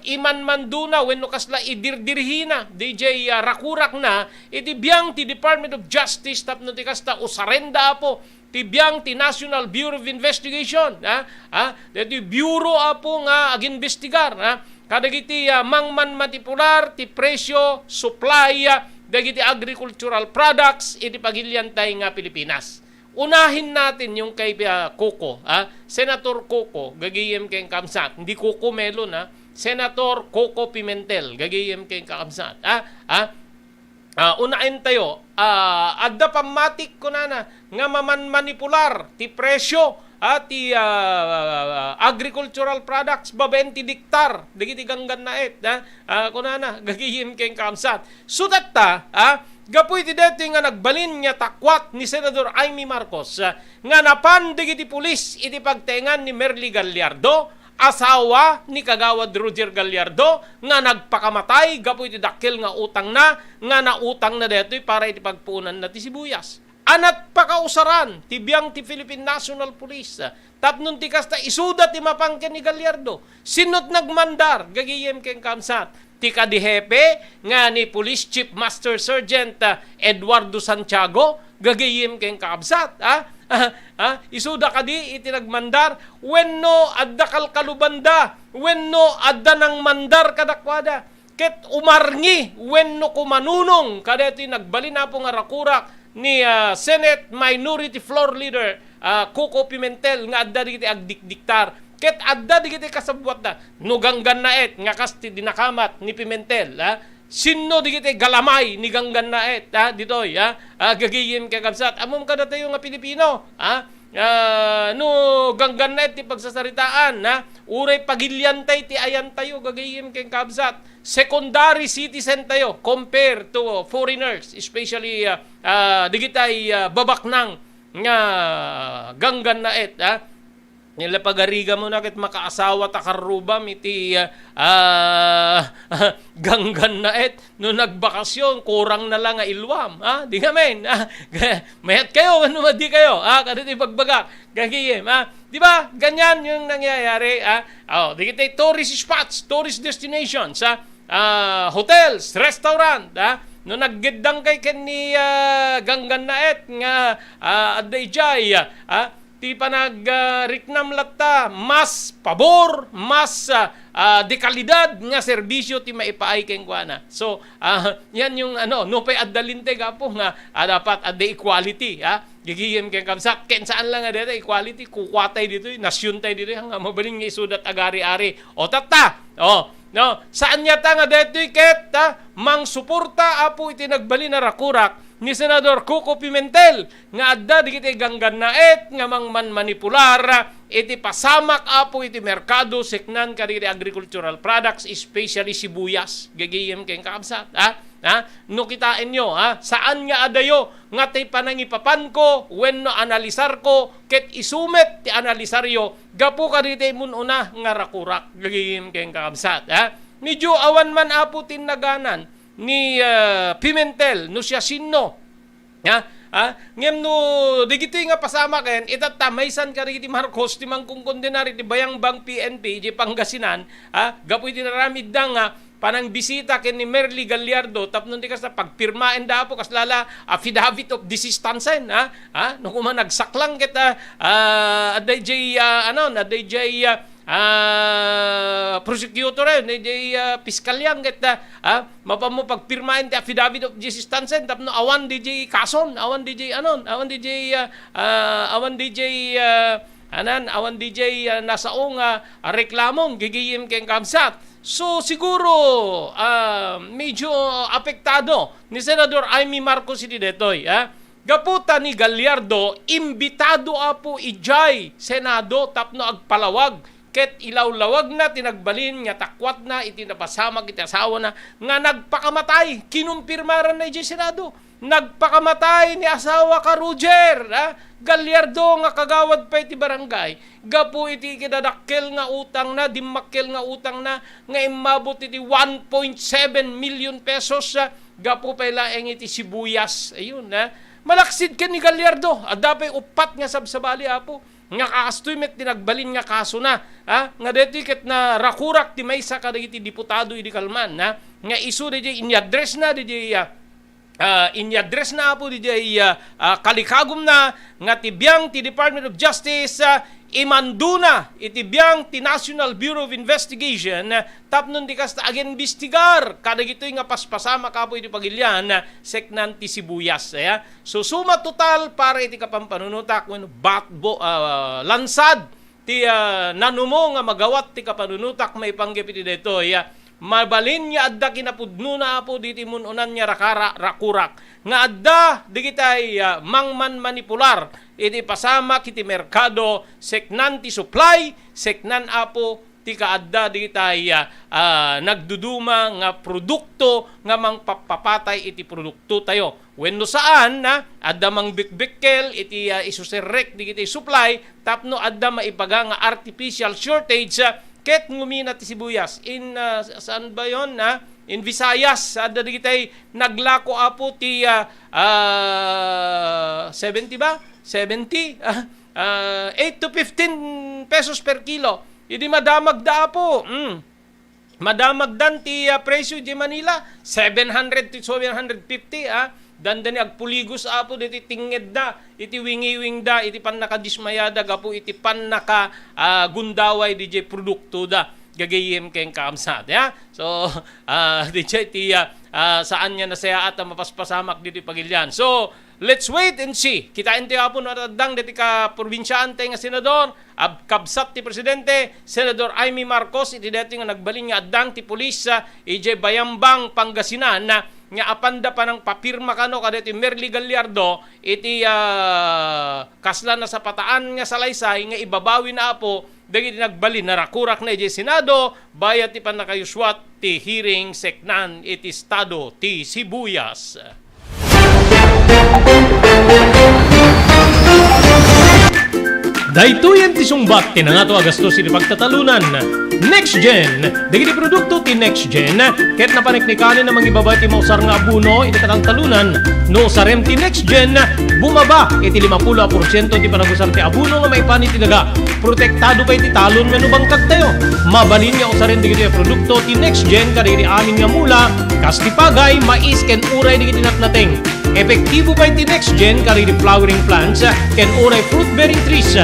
imanmandona wenno kasla idirdirihina D J, ah, rakurakna iti biang ti Department of Justice tapno ti kasta usarenda, Apo, ti biang ti National Bureau of Investigation, ha? Ha? Daytoy bureau, Apo, nga agimbestigar, ha? Kadagiti, ah, mangmanmanipular ti presyo, supply, ah, dagiti agricultural products iti pagiliantay nga Pilipinas. Unahin natin yung kay, ah, Coco, ah, Senator Coco, gagayem ken kamsat. Hindi Coco Melon, ah. Senator Coco Pimentel, gagayem ken kamsat, ah, ah. Ah, unaen tayo, ah, adda pammatik kunana nga mamanmanipular ti presyo, ah, ti, ah, agricultural products babaen ti diktar dagiti ganggannaet, ah, ah, kunana, gagayem ken kamsat. So that, ah, gapu iti daytoy nga nagbalin nga takwat ni Senador Imee Marcos, ah, nga napan dagiti pulis iti pagtaengan ni Merly Gallardo, asawa ni Kagawad Roger Gallardo, nga nagpakamatay gapu iti dakkel nga utangna, nga nautangna daytoy para iti pagpuonanna ti sibuyas. Anat pakausaran ti biang ti Philippine National Police, ah, tapno ti kasta isuda ti mapan ken ni Gallardo. Sino ti nagmandar, gagayem ken kabsat? Ti kadi hepe nga ni Police Chief Master Sergeant, ah, Eduardo Santiago, gagayem ken kabsat, ah? Ah, ah, isuda kadi iti nagmandar, wenno adda kalkalubanda, wenno adda nangmandar kadakuada? Ket umarngi wenno kumanunong kadaytoy nagbalin, Apo, nga rakurak ni, ah, Senate Minority Floor Leader, ah, Coco Pimentel nga adda dagiti agdikdiktar ket adda dagiti kasabbuatda. No ganggannaet nga kas ti dinakamat ni Pimentel, ah, sinno dagiti galamay ni ganggannaet, ah, ditoy, ah, ah, gagayem ken kabsat? Ammom kadatayo nga Pilipino, ah, ah, no ganggannaet ti pagsasaritaan, ah, uray pagiliantay ti ayantayo, gagayem ken kabsat, secondary citizen tayo compare to foreigners, especially, ah, ah, digitay, ah, babaknang nga ganggannaet, ah. Nila pagarigamon a ket makaasawa ta karrubam iti, ah, ah, ganggannaet. No nagbakasyon, kurang na lang nga iluam, ah. Di ngamin, ah. Mayat kayo, ano, di kayo, ah, kadagiti bagbagak. Gagayem, ah. Di ba? Ganyan yung nangyayari, ah. Oh, digitay tourist spots, tourist destinations, ah. Ah, hotels, restaurant, ah. No naggeddang kay ken ni, ah, ganggannaet nga, ah, adda idiay, ah, ti panag, ah, riknam latta, mas pabor, mas, ah, ah, de kalidad nga serbisyo ti maipaay kenkuana. So, ah, yan yung ano, no pay adda linteg, Apo, nga, ah, dapat adda equality, ah. Gigigim ken kabsat, ken saan lang nga deta equality, kukuatay ditoy, nasyuntay ditoy, nga mabalin nga isudat agari-ari. O, tatta, o, no, saan yata nga detoy ket, ah, mangsuporta, Apo, iti nagbalin a rakurak ni Senador Coco Pimentel nga adda digiti ganggannaet nga mangmanmanipular iti pasamak, Apo, iti merkado, siknan kadagiti agricultural products, especially sibuyas, gigigim ken kakabsat, ha? Ha? No kitaenyo, ha? Saan nga adayo nga ti panangipapanko wenno analisarko ket isu met ti analisaryo gapu kadagiti immun-una nga rakurak, gigigim ken kakabsat, ha? Medyo awan man, Apo, ti naganan ni, ah, Pimentel no siasino. Ha? Ha? Ngem no digitoy nga pasamaken, itatta maysan kadagiti Marcos ti mangkonkondenar iti Bayang Bank P N P iti Pangasinan, ha? Gapu iti naramidda nga panangbisita ken ni Merly Gallardo tapno ti kasta pagpirmaenda, Apo, kasla la affidavit of desistance, ha? Ha? No kuma nagsaklang ket, ah, ah, adda idiay, ah, ano, adda idiay, ah, ah, prosecutor, eh, ni, di, ah, piskal yan, ket, ah, ah, mapammo pagpirmaen ti affidavit of desistance, tapno awan di, di kason, awan di, di, anon, awan di, di, ah, ah, awan di, di, ah, anan, awan di, di, ah, nasao nga, ah, reklamong gigiyim ken kabsat. So, siguro, ah, medyo apektado ni Senador Imee Marcos iti detoy, ah. Gapu ta ni Gallardo, imbitado, Apo, idiay Senado tapno agpalawag ket ilawlawagna ti nagbalin nga takuatna iti napasamak iti asawana nga nagpakamatay. Kinumpirmaranna idiay Senado. Nagpakamatay ni asawa ka Roger, ha? Gallardo nga kagawad pay ti barangay. Gapu iti kidadakkel nga utangna, dimmakkel nga utangna, nga immabot iti one point seven million pesos, ah, gapu pay laeng iti sibuyas. Ayun, ah. Malaksid ken ni Gallardo, adda pay uppat nga sabsabali, Apo, nga kastoy met ti nagbalin nga kasona, ah, nga daytoy ket narakurak ti maysa kadagiti diputado idi kalman, ah, nga isu daydiay inyadresna daydiay, ah, ah, inyadresna, Apo, didiay, ah, ah, kalikagumna nga ti biang ti Department of Justice, ah, imandona iti biang ti National Bureau of Investigation, ah, tapno ti kasta agimbestigar kadagitoy nga paspasamak, Apo, iti pagilian, ah, seknan ti sibuyas, aya. So, suma total para iti kapampanunotak wenno bat-, bo-, ah, lansad ti, ah, nanumo nga magawat ti kapanunotak maipanggep iti daytoy, ah, mabalin nga adda kinapudnona, Apo, diti mun-unan nga rakara-, rakurak nga adda digitay, ah, mangmanmanipular iti pasamak iti merkado, seknan ti supply, seknan, Apo, ti kaadda digitay, ah, ah, nagduduma nga produkto nga mangpapapatay iti produktotayo. Wenno saan, ah, adda mangbikbikkel iti, ah, isuserrek digiti supply tapno adda maibaga nga artificial shortage, ah, ket ngumina ti sibuyas. In, ah, saan ba yon, ah? In Visayas, adda dagiti naglako, Apo, ti, ah, ah, seventy ba? Seventy? Ah, ah, eight to fifteen pesos per kilo. Idi madamagda, Apo. Mm. Madamagdan ti, ah, presyo di Manila, seven hundred to seven hundred fifty, ah. Dandani agpuligos, Apo, diti tingngedda, iti wingiwingda, iti pannakadismayada gapu iti pannaka, ah, gundaway didiay produktoda. Gagayem ken kaamsat, ya. So, ah, didiay ti, ah, ah, saan nga nasayaat a mapaspasamak diti pagilian. So, let's wait and see. Kitaentayo, Apo, no, addang diti kaprobinsiaantayo nga senador, ab-, kabsat ti presidente, Senador Imee Marcos, iti daytoy nga nagbalin nga addang ti pulis, ah, idiay Bayambang, Pangasinan, ah, nga apanda panangpapirma kano kadaytoy Merly Gallardo, iti, ah, kasla nasapataan nga salaysay nga ibabawina, Apo, dagiti nagbalin. Narakurakna idiay Senado, bayat ti pannakayuswat ti hearing seknan iti estado ti Sibuyas. Daytoyen ti sungbat ti nangato a gastos iti pagtatalunan. Next Gen. Dagiti produkto ti Next Gen ket napaniknikanen a mangibaba ti mausar nga abono iti katangtalunan. No usarem ti Next Gen, bumaba iti limapulo a porsiento ti panagusar ti abono nga maipan iti daga. Protektado pay ti talon wenno bangkagtayo. Mabalin nga usaren dagitoy a produkto ti Next Gen kadagiti amin nga mula, kas ti pagay, mais, ken uray dagiti natnateng. Epektibo pay ti Next Gen kadagiti flowering plants ken uray fruit-bearing trees.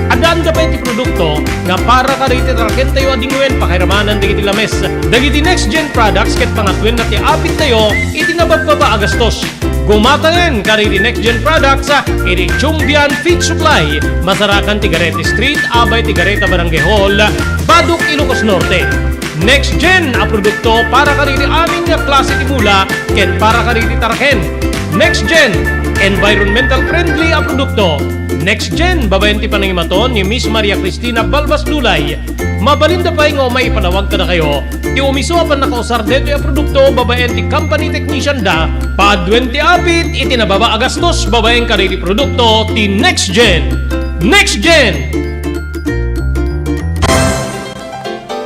Addaanda pay ti produkto nga para kadagiti tarakentayo a dingwen pakairamanan dagiti lames. Dagiti Next Gen products ket pangatwenna ti apittayo iti nababbaba a gastos. Gumatangen kadagiti Next Gen products, ah, iti Chumbian Feed Supply, masarakan ti Garete Street, abay ti Gareta Barangay Hall, Badoc, Ilocos Norte. Next Gen a produkto para kadagiti amin nga klase ti mula ken para kadagiti taraken. Next Gen, environmental friendly a produkto. Next Gen, babaen ti panangimaton ni Miss Maria Cristina Balbas Dulay. Mabalinda pay nga umay ipanawag kadakayo ti umiso a pannakausar daytoy a produkto babaen ti company technician da, paaduen ti apit iti nababa a gastos babaen kadagiti produkto ti Next Gen. Next Gen!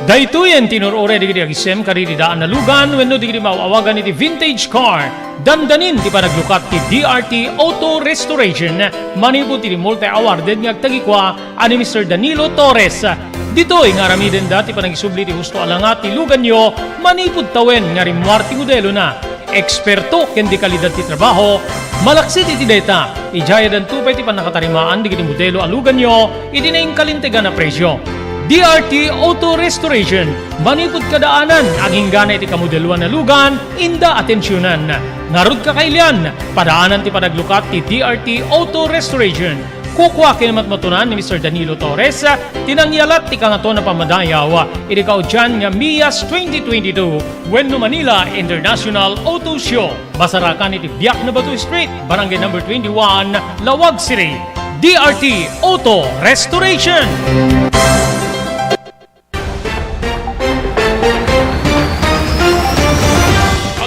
Daytoyen ti inur-uray dagiti agisem kadagiti daan a lugan wenno dagiti maaw-awagan iti vintage car. Dandanin ti panaglukat ti D R T Auto Restoration manipud iti multi-awarded nga agtagikua a ni Mister Danilo Torres. Ditoy nga aramidenda ti panagisubli ti husto a langa ti luganyo manipud tawen nga rimmuar ti modelona. Eksperto ken di kalidad ti trabaho, malaksid iti dayta, idiay addanto pay ti pannakatarimaan dagiti modelo a luganyo iti nainkalintegan a presio. D R T Auto Restoration, manipud kadaanan, aginggana iti kamodeloan a lugan, inda atensionan. Ngarud, kakailian, padaanan ti panaglukat ti D R T Auto Restoration. Kukua ken matmatunan ni Mister Danilo Torres ti nangyalat ti Kangatoan a Pammadayaw iti kaudian nga MIAS twenty twenty-two wenno Manila International Auto Show. Masarakan iti Biak na Bato Street, Barangay Number twenty-one, Laoag City. D R T Auto Restoration.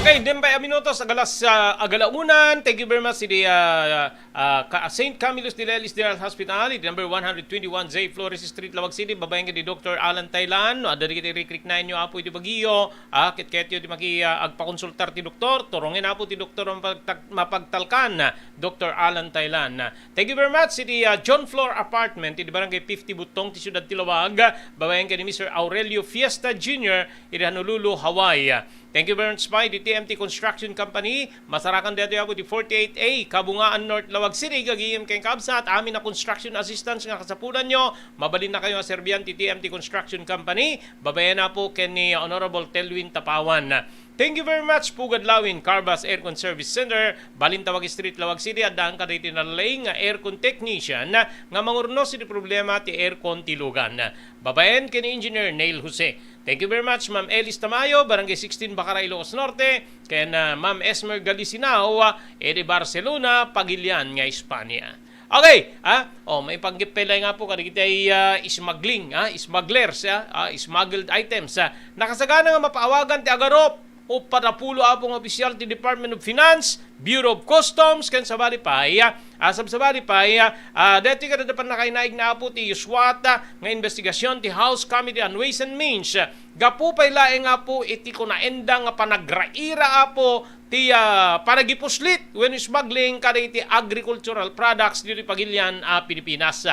Okay, dimpay a minutos, agalas, ah, agalaunan. Thank you very much, iti, ah, ah, ka-, Saint Camillus de Lelis General Hospital, iti number one hundred twenty-one J Flores Street, Laoag City, babaen ken ni Doctor Alan Taylan. No, adda dagiti rikriknaenyo, Apo, iti bagyo, ah, ket ketyo ti maki-, ah, agpakonsultar ti doktor. Turongen, Apo, ti doktor a mapagtag-, mapagtalkan, Doctor Alan Taylan. Thank you very much, iti, ah, John Flor Apartment, iti Barangay fifty Butong, ti Siudad ti Laoag, babaen ken ni Mister Aurelio Fiesta Junior, iti Honolulu, Hawaii. Thank you very much pay iti T M T Construction Company. Masarakan daytoy, Apo, iti forty-eight A, Kabungaan North, Laoag City, gagayem ken kabsat, amin a construction assistance nga kasapulanyo, mabalinnakayo a serbian ti T M T Construction Company, babaen, Apo, ken ni Honorable Telwin Tapawan. Thank you very much, Pugad Lawin, Carvas Aircon Service Center, Balintawak Street, Laoag City, addaan kadagiti nalaing nga aircon technician nga mangurnos iti problema ti aircon ti lugan. Babaen ken ni Engineer Neil Jose. Thank you very much, Ma'am Elis Tamayo, Barangay sixteen, Bacara, Ilocos Norte, ken, ah, Ma'am Esmer Galisinao, ah, iti Barcelona, Pagilian nga Espania. Okay, ah, oh, maipanggep pay laeng, Apo, kadagiti, ah, smuggling, ah, smugglers, ah, ah, smuggled items, ah. Nakasagana nga mapaawagan ti agarup, uppat a pulo, Apo, nga opisyal ti Department of Finance, Bureau of Customs, ken sabali pay, ah, sabsabali pay, ah, ah, daytoy kadada pannakainaigna, Apo, ti uswat, ah, nga investigasyon ti House Committee on Ways and Means, ah, Gapu pay laeng, Apo, iti kunaenda nga panagraira, Apo, ti, ah, panagipuslit wenno smuggling kadagiti agricultural products ditoy pagilian a Pilipinas.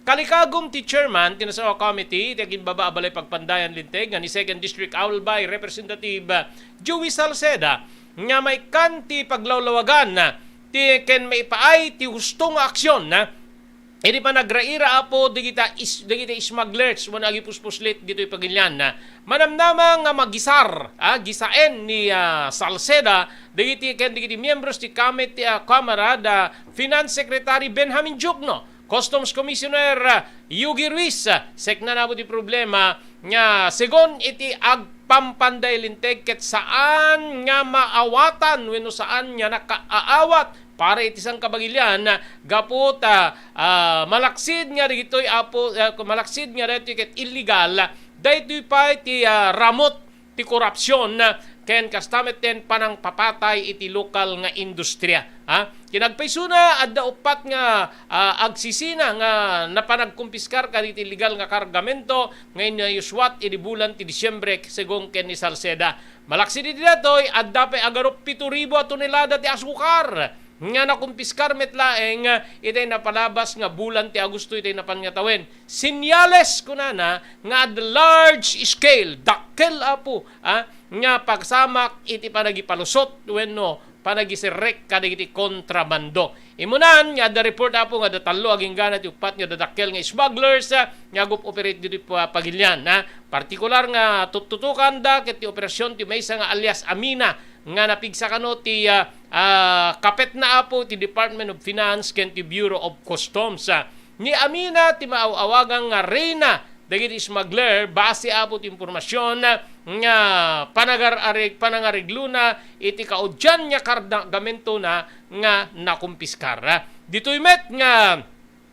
Kalikagum ti chairman ti National Committee iti agimbaba a Balay Pagpandayan Linteg nga ni Second District Albay Representative, ah, Joey Salceda nga maikkan ti paglawlawagan, ah, ti ken maipaay ti husto nga aksyon, ah, idi panagraira, Apo, dagita is-, dagiti smugglers wenno agipuspuslit ditoy pagilian. Manamnama nga magisar, ah, gisaen ni, ah, Salceda dagiti ken dagiti miyembros ti Kamit-, ah, Kamara da Finance Secretary Benjamin Diokno, Customs Commissioner, ah, Yogi Ruiz, ah, sekna, Apo, ti problema nga segun iti agpampanday linteg ket saan nga maawatan wenno saan nga nakaawat para iti sangkabagilian, gapu ta, ah, malaksid nga dagitoy, Apo, ah, malaksid nga daytoy ket illegal, daytoy pay ti, ah, ramut ti korupsion, ken kasta met ti panangpapatay iti lokal nga industriya. Ha? Kinagpaysona, adda uppat nga, ah, agsisina nga napanagkumpiskar kadagiti illegal nga kargamento nga inayuswat idi bulan ti Disiembre, segun ken ni Salceda. Malaksid iti daytoy, adda pay agarup pito ribu a tonelada ti asukar nga nakumpiskar met laeng, ah, itay napalabas nga bulan ti Agosto itay napan nga tawen. Senyales, kunana, nga adda large scale, dakkel, Apo, ah, nga pagsamak iti panagipalusot wenno panagiserrek kadagiti kontrabando. Imunan nga adda report, Apo, nga adda tallo aginggana ti uppat nga dadakkel nga smugglers, ah, nga agup-operate ditoy pa-, pagilian, ah. Partikular nga tuttutokan da ket ti operasyon ti maysa nga alias Amina nga napigsa kano ti, ah, ah, kapetna, Apo, ti Department of Finance ken ti Bureau of Customs. Ah, ni Amina ti maaw-awagan nga reyna dagiti smuggler base, Apo, ti impormasyon nga panagar-areg-, panangareglona iti kaudian nga kargamentona nga nakumpiskar. Ditoy met nga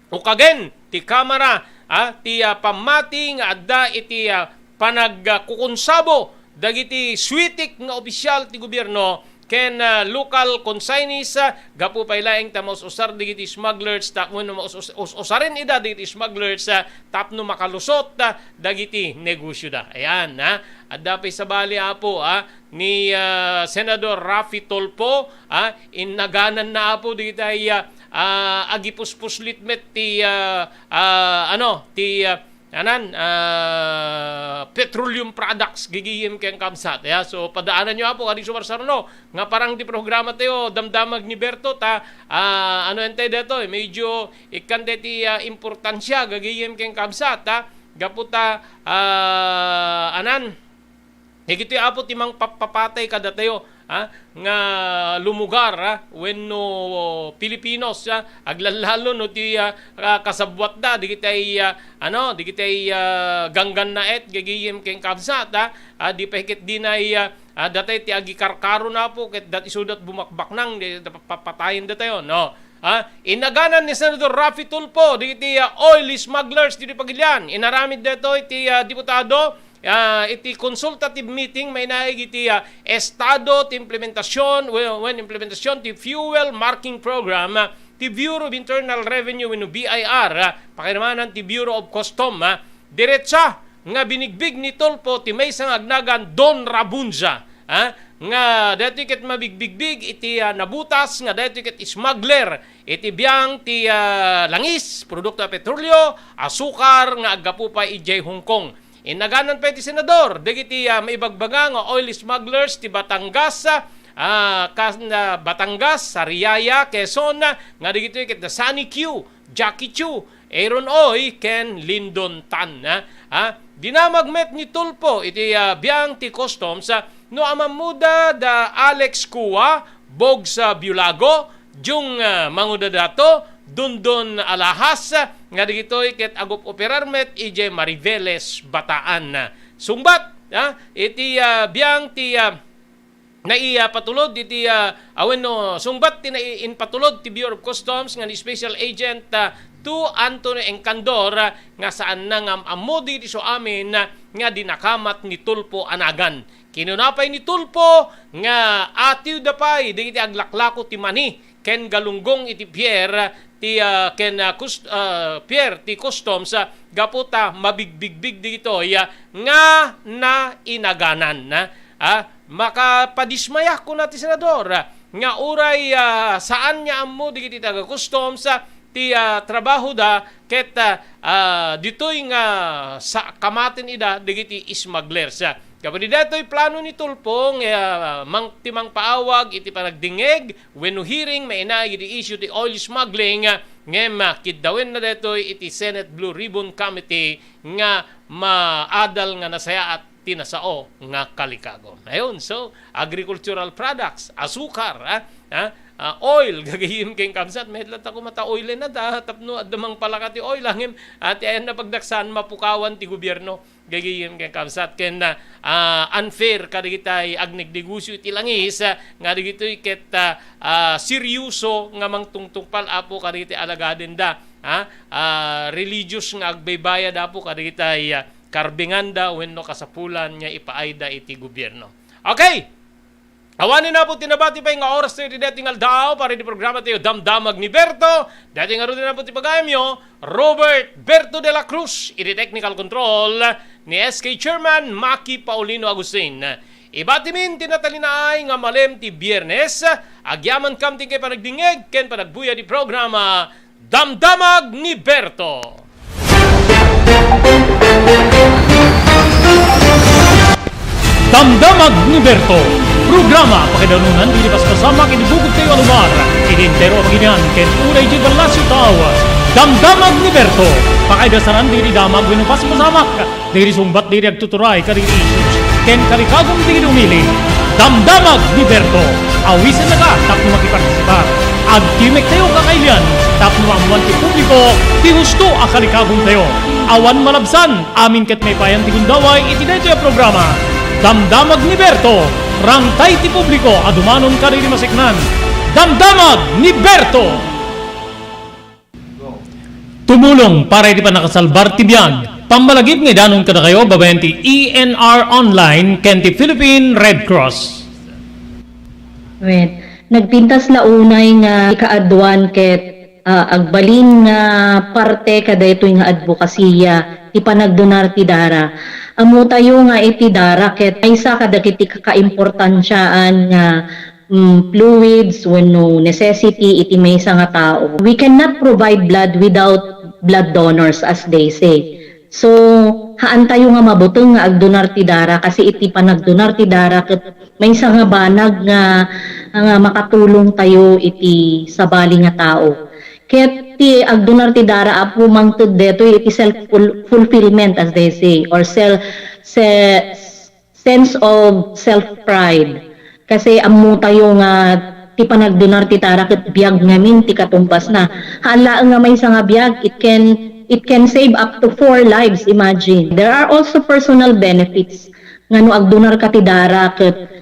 ukagen ti Kamara, ah, ti, ah, pammati nga adda iti, ah, panagkukunsabo dagiti suitik nga opisyal ti gobierno ken, ah, local consignees, ah, gapu pay laeng ta maus-usar dagiti smugglers ta-, wenno maus-, us-, us-, usaren ida dagiti smugglers, ah, tapno makalusot, ah, dagiti negosioda. Ayan, ah. Adda pay sabali, Apo, ah, ni, ah, Senador Raffy Tulfo, ah, innagananna, Apo, dagitay, ah, ah, agipuspuslit met ti, ah, ah, ano, ti, ah, anan, ah, petroleum products, gigiyem ken kabsat. Ya, so, padaananyo, Apo, kadi sumarsaruno nga parang ti programatayo, damdamag ni Berto, ta, ah, ano entay daytoy, medyo ikkan ti, ah, importansia, gigiyem ken kabsat, ha? Gapu ta, ah, anan, dagitoy, Apo, ti mangpapapatay kadatayo, ha, nga lumugar, ha, wenno Filipinos, ha, aglallalo no ti, ah, ah, kasabwatda, dagitay, ah, ano, dagitay, ah, ganggannaet, gigiyem ken kabsat, ha, ah, di pay ket dinay, ah, ah, datay ti agikarkaro na, Apo, ket dat-, isudat bumakbaknang, di, pa-, papatayen datayo, no? Ha? Innaganan ni Senador Raffy Tulfo dagiti, ah, oil smugglers ditoy pagilian. Inaramid daytoy ti, ah, diputado, ah, iti consultative meeting mainaig iti, ah, estado ti implementasyon, wen, wen implementasyon ti fuel marking program, ah, ti Bureau of Internal Revenue wenno B I R, ah, pakiramanan ti Bureau of Custom, ah. Diretsa nga binigbig ni Tulfo ti maysa nga agnagan Don Rabunza, ah, nga daytoy ket mabigbigbig iti, ah, nabutas nga daytoy ket smuggler iti biang ti, ah, langis, produkto a petrolyo, asukar nga aggapu pay idiay Hong Kong. Innaganan pay ti senador dagiti, ah, maibagbaga nga oil smugglers ti Batangas, ah, kas-, ah, Batangas, Sariaya, Quezon, ah, nga dagitoy ket da Sunny Q, Jackie Chu, Aaron Oy, ken Lyndon Tan, ha? Ha? Dinamag met ni Tulfo iti, ah, biang ti Customs, ah, no ammomda da Alex Cua, Bogs, ah, Biolago, Jung, ah, Mangudadato, Dondon Alhajas, ah, nga dagitoy ket agup-operar met idiay Mariveles, Bataan. Sungbat, ha, iti, ah, biang ti, ah, nai-, ah, patulod iti, ah, ah, wenno, sungbat ti nai-, impatulod ti Bureau of Customs nga ni Special Agent, ah, two Anthony Encandor, ah, nga saanna nga am-ammo dagiti suamin, ah, nga dinakamat ni Tulfo a nagan. Kinuna pay ni Tulfo nga atiwda pay dagiti aglaklako ti mani ken galunggong iti pier, ah, ti, ah, ken, ah, cust-, ah, Pierre ti customs, ah, gapu ta mabigbigbig digitoy, ah, nga nainaganan, ah. Ah, makapadismaya, kuna ti senador, ah, nga uray, ah, saan nga ammo digiti taga-customs, ah, ti, ah, trabahoda ket, ah, ah, ditoy nga sa-, kamaten ida dagiti smugglers, ah. Gapu ditoy plano ni Tulfo nga, ah, mang-, ti mangpaawag iti panagdingngeg wenno hearing mainaig iti issue ti oil smuggling, ah, ngem, ah, kiddawenna daytoy iti Senate Blue Ribbon Committee nga maadal nga nasayaat ti nasao nga kalikagum. Ayun, so, agricultural products, asukar, ah, ah, ah, oil, gagayyem ken kabsat, met latta koma ta oilen na ta, tapno adda mangpalaka ti oil, ah, ngem, ah, ti ayanna pagdaksaan, mapukawan ti gobierno, gagayyem ken kabsat, ken, ah, ah, unfair kadagitay agnegnegosyong iti langis, ah, nga dagitoy ket, ah, ah, seryoso nga mangtungtungpal, Apo, kadagiti alagadenda, ah, ah, religious nga agbaybayad, Apo, kadagitay, ah, karbenganda wenno kasapulan nga ipaayda iti gobierno. Okay! Awanen, Apo, ti nabati pay nga oras tayo iti daytoy nga aldaw para iti programa tayo, Damdamag ni Berto. Daytoy ngaruden, Apo, ti pagayamyo, Robert Berto de la Cruz, iti technical control ni S K Chairman Maki Paulino Agustin. Ibatimin ti natalinaay nga malem ti Biernes, agyamankam ti panagdingngeg ken panagbuya ti programa, Damdamag ni Berto. Damdamag ni Berto, programa pakaidarunan dagiti paspasamak iti bukod tayo a lugar, iti entero a pagilian ken uray diay ballasiw tao. Damdamag ni Berto, pakaidasaran dagiti damag wenno paspasamak dagiti sungbat dagiti agtuturay kadagiti issues ken kalikagum dagiti umili. Damdamag ni Berto, awisennaka tapno makipartisipar. Agtimek tayo kakailian tapno maammuan ti publiko ti husto a kalikagum tayo. Awan malabsan, amin ket maipayan ti gundaway iti daytoy a programa. Damdamag ni Berto, rangtay ti publiko a dumanon kadagiti maseknan. Damdamag ni Berto! Tumulong para iti pannakasalbar ti biag, pammalagip nga idanon kadakayo babaen ti E N R Online ken ti Philippine Red Cross. Wen, nagpintas la unay nga ikaaduan ket, ah, agbalin nga parte kadaytoy nga adbokasiya ti panagdonar ti dara. Ammotayo nga iti dara ket maysa kadagiti kakaimportansiaan nga mm, fluids wenno necessity iti maysa nga tao. We cannot provide blood without blood donors, as they say. So, haantayo nga mabuteng nga agdonar ti dara, kasi iti panagdonar ti dara ket maysa nga banag nga, nga makatulong tayo iti sabali nga tao. Ket ti agdonar ti dara, Apo, mangted detoy iti self ful-, fulfillment, as they say, or self, se-, sense of self-pride. Kasi ammotayo nga ti panagdonar ti dara ket biag ngamin ti katumbasna. Haan laeng nga maysa nga biag, it can, it can save up to four lives, imagine. There are also personal benefits nga no agdonarka ti dara ket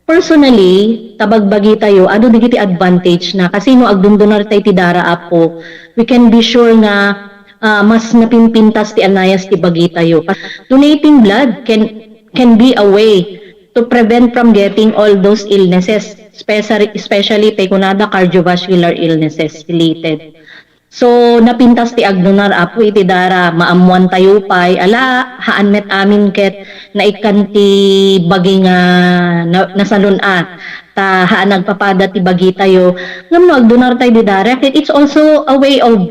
personally, ta bagbagitayo, adu dagiti advantage na. Kasi no agdondonartay ti dara, Apo, we can be sure nga, ah, mas napimpintas ti anayas ti bagitayo. Donating blood can can be a way to prevent from getting all those illnesses, especially, especially tay kunada cardiovascular illnesses related. So, napintas ti agdonar, Apo, iti dara, maammuan tayo pay, ala, haan met amin ket naikkan ti bagi nga na-, nasalun-at, ta haan nagpapada ti bagi tayo. Ngem no agdonar tayo di dara, ket it's also a way of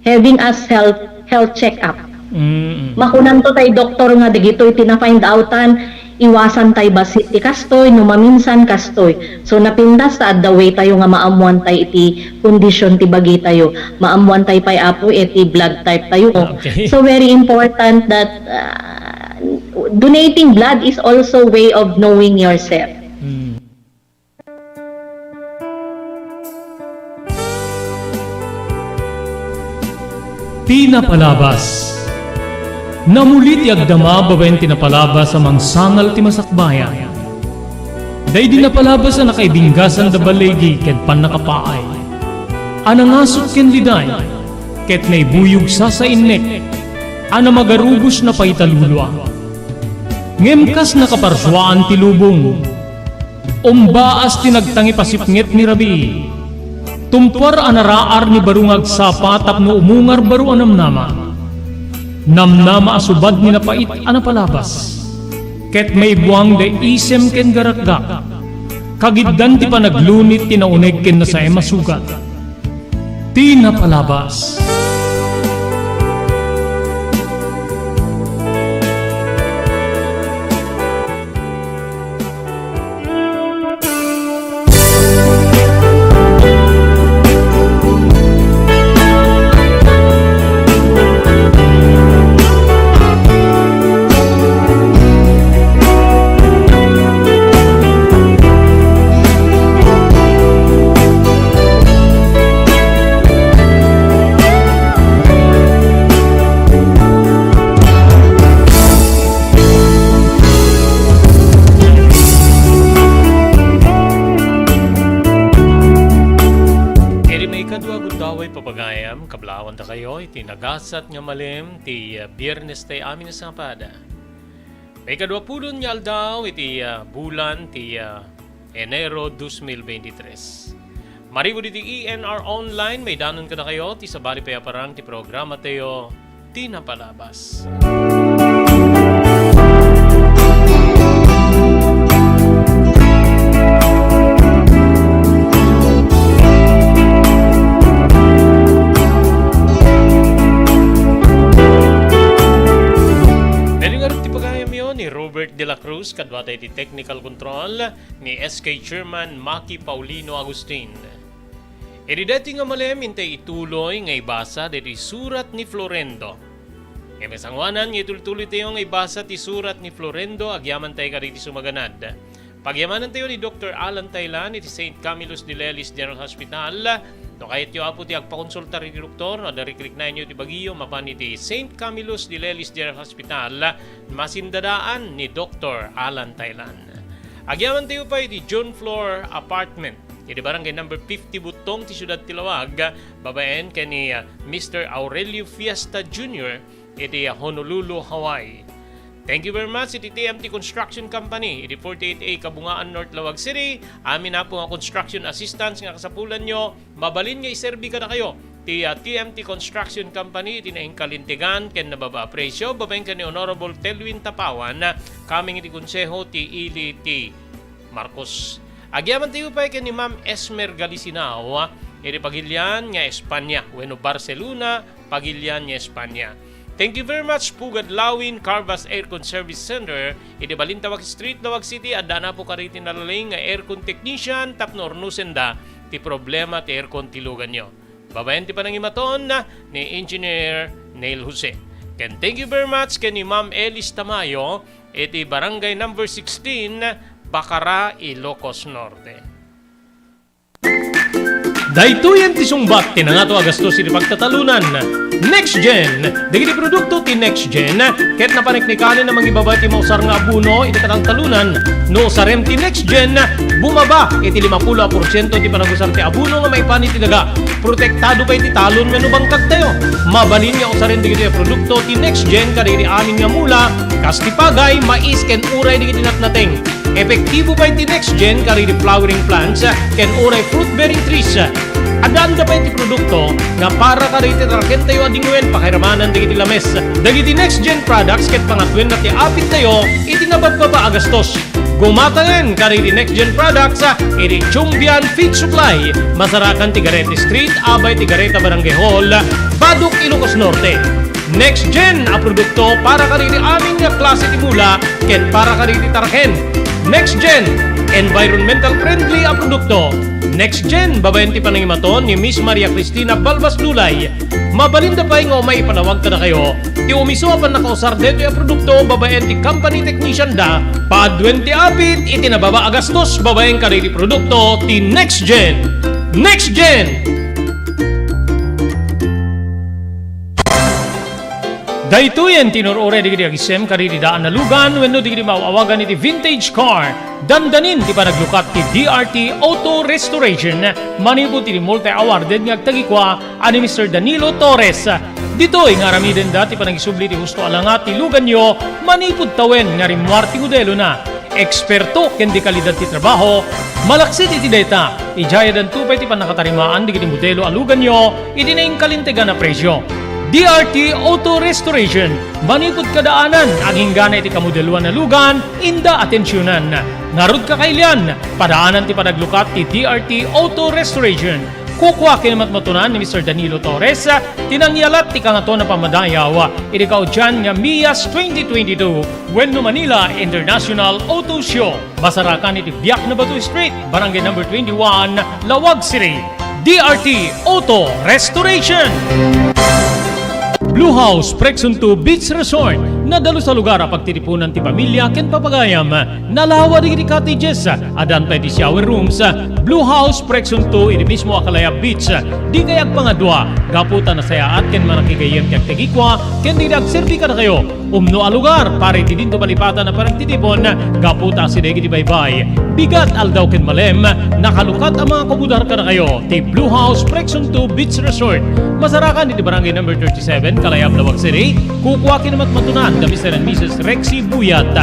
having us health, health check-up. Mm. Makunanto tay doktor nga dagitoy ti na-find outan, iwasan tay bassit ti kastoy, no maminsan kastoy. So, napintas ta adda way tayo nga maammuan tay iti kondisyon ti bagi tayo. Maammuan tay pay, Apo, iti blood type tayo. Okay. So, very important that, uh, donating blood is also way of knowing yourself. Mm. Ti napalabas. Namuli ti agdama babaen ti napalabas a mangsangal ti masakbayan. Daydi napalabas a nakaibinggasan da baligi ken pannakapaay. A nangasut ken liday, ket naibuyog sasainnek, a namagarubos na pay talulua. Ngem kas nakaparsuaan ti lubong, umbaas ti nagtangipasipnget ni rabii. Tumpar a naraar ni baro nga agsapa tapno umungar baro a namnama. Namnama a subad ni napait a napalabas. Ket maibuang da isem ken garakgak. Kagiddan ti panaglunit ti nauneg ken nasaem a sugat. Ti napalabas. Iti maikadua gundaway, papagayam, kablaawan dakayo iti nagasat nga malem ti, ah, Biernes ti amin a Sabado. Maikadua pulon nga aldaw iti, ah, bulan ti, ah, Enero dos mil veintitrés. Manipud iti E N R Online, maidanon kadakayo ti sabali pay a parang ti programa tayo, Ti Napalabas. Pwede nga rin ti pagayamyo ni Robert de la Cruz, kadua tayo ti technical control ni S K Chairman Maki Paulino Agustin. Iti daytoy nga malem, intay ituloy nga ibasa daytoy surat ni Florendo. Ngem kasangoanan nga itultuloy tayo nga ibasa ti surat ni Florendo, agyaman tayo kadagiti sumaganad. Pagyamanantayo ni Doktor Alan Taylan iti Saint Camillus de Lelis General Hospital. No kayatyo, Apo, ti agpakonsulta iti doktor, no adda rikriknaenyo ti bagiyo mapan iti Saint Camillus de Lelis General Hospital, masindadaan ni Doktor Alan Taylan. Agyamantayo pay iti June floor apartment iti barangay number fifty Buttong ti siudad ti Laoag, babaen ken ni, ah, Mister Aurelio Fiesta Junior iti, ah, Honolulu, Hawaii. Thank you very much iti T M T Construction Company iti forty-eight A Kabungaan, North Laoag City. Amin, Apo, nga construction assistance nga kasapulanyo, mabalin nga iserbi kadakayo ti, ah, T M T Construction Company iti naingkalintegan ken nababa a presyo, babaen ken ni Honorable Telwin Tapawan, ah, coming iti Konseho ti ili ti Marcos. Agyamantayo pay ken ni Ma'am Esmer Galisinao, ah, iti pagilian nga Espanya wenno Barcelona, pagilian nga Espanya. Thank you very much, Pugad Lawin Carvas Aircon Service Center, iti Balintawak Street, Laoag City. Addaan, Apo, kadagiti nalaing nga aircon technician tapno urnosenda ti problema ti aircon ti luganyo. Babaen ti panangimaton ni Engineer Neil Jose. Ken thank you very much ken ni Ma'am Elis Tamayo iti Barangay Number sixteen, Bacara, Ilocos Norte. Daytoyen ti sungbat ti nangato a gastos iti pagtatalunan. Next Gen, dagiti produkto ti Next Gen, ket napaneknekanen a mangibaba iti mausar nga abono iti kataltalunan. No usarem ti Next Gen, bumaba iti limapulo a porsiento ti panagusar ti abono nga maipan iti daga. Protektado pay ti talon wenno bangkagtayo. Mabalin nga usaren dagitoy a produkto ti Next Gen kadagiti amin nga mula, kas ti pagay, mais, ken uray dagiti natnateng. Epektibo pay ti Next Gen kadagiti flowering plants ken uray fruit-bearing trees. Addaanda pay ti produkto nga para kadagiti tarakentayo a dingwen pakairamanan dagiti lames. Dagiti Next Gen products ket pangatuenna ti apittayo iti nababbaba a gastos. Gumatayen kadagiti Next Gen products iti Chumbian Feed Supply, masarakan ti Gareta Street, abay ti Gareta Barangay Hall, Badoc, Ilocos Norte. Next Gen a produkto para kadagiti amin nga klase ti mula ken para kadagiti taraken. Next Gen, environmental friendly a produkto. Next Gen, babaen ti panangimaton ni Miss Maria Cristina Balbas Dulay. Mabalinda pay nga umay ipanawag kadakayo ti umiso a pannakausar daytoy a produkto babaen ti company technician da. Paduen ti apit iti nababa a gastos babaen kadagiti produkto ti Next Gen. Next Gen! Daytoyen ti inur-uray dagiti agisem kadagiti daan a lugan wenno dagiti maaw-awagan iti vintage car. Dandanin ti panaglukat ti D R T Auto Restoration manipud iti multi-awarded nga agtagikua a ni Mister Danilo Torres. Ditoy nga aramidenda ti panangisubli ti husto a langa ti luganyo manipud tawen nga rimmuar ti modelona. Eksperto ken dekalidad ti trabaho, malaksid iti dayta, idiay addanto pay ti pannakatarimaan dagiti modelo a luganyo iti naingkalintegan a presio. D R T Auto Restoration, manipud kadaanan, aginggana iti kamodeloan a lugan, inda atensionan. Ngarud, kakailian, padaanan ti panaglukat ti D R T Auto Restoration. Kukua ken matmatunan ni Mister Danilo Torres ti nangyalat ti Kangatoan a Pammadayaw iti kaudian nga MIAS twenty twenty-two wenno Manila International Auto Show. Masarakan iti Biak na Bato Street, Barangay Number twenty-one, Laoag City. D R T Auto Restoration. Blue House Preksunto Beach Resort, nadalus a lugar a pagtitipunan ti pamilia ken papagayam. Nalawa dagiti cottages, addan pay ti shower rooms. Blue House Preksunto iti mismo a Kalayab Beach. Dikay agpangadua, gapu ta nasayaat ken manakigayyem ti agtagikua ken dagiti agserbi kadakayo. Umno a lugar para iti dinto malipatan a panagtitipon gapu ta asideg iti baybay. Bigat, aldaw ken malem, nakalukat a mga komodar kadakayo ti Blue House Preksunto Beach Resort. Masarakan iti Barangay Number thirty-seven, Kalayab, Laoag City. Kukua ken matmatunan da Mister and Missus Rexy Buyat.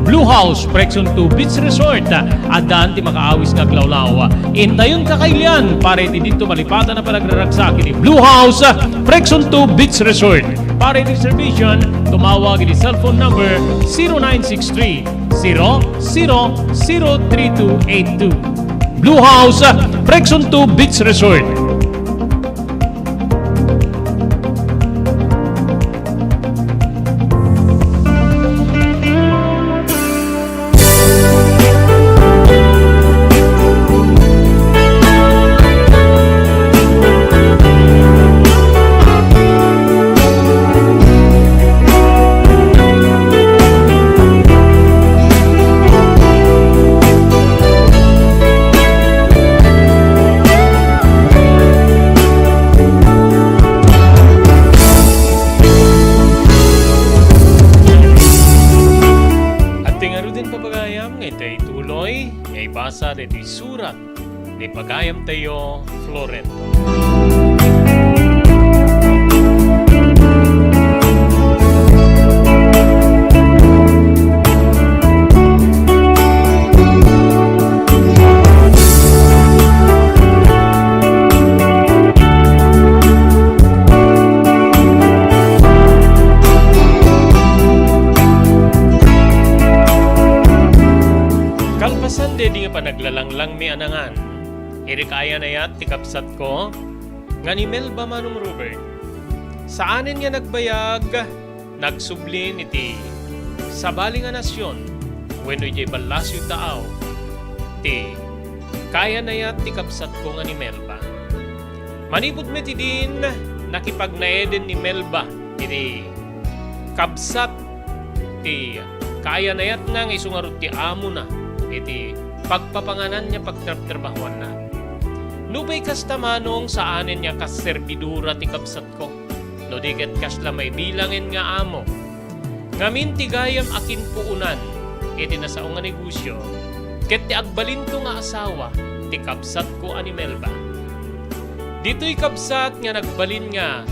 Blue House Preksunto Beach Resort. Addaan ti makaawis nga aglawlaw. Intayon, kakailian para iti dinto malipatan a panagraragsak iti Blue House Preksunto Beach Resort. Para iti reservation, tumawag iti cellphone number zero nine six three, zero zero zero three two eight two. Blue House, Preksunto Beach Resort. Adtoy ngaruden, papagayam, nga itay tuloy nga ibasa daytoy surat ni pagayamtayo Florento. Kalpasan daydi nga panaglalanglangmi a nangan, iri kayan-ayat ti kabsatko nga ni Melba, Manong Robert. Saanen nga nagbayag, nagsublin iti sabali nga nasion wenno idiay ballasiw taaw ti kayan-ayat ti kabsatko nga ni Melba. Manipud met idin, nakipagnaeden ni Melba iti kabsat ti kayan-ayatna nga isu ngarud ti amona iti pagpapangananna, pagtrabtrabahoanna. Nupay kasta, Manong, saanen nga kas serbidora ti kabsatko, no di ket kasla maibilangen nga amo. Ngamin ti gayam a kinpuonan iti nasao nga negosio ket ti agbalinto nga asawa ti kabsatko a ni Melba. Ditoy kabsat nga nagbalin nga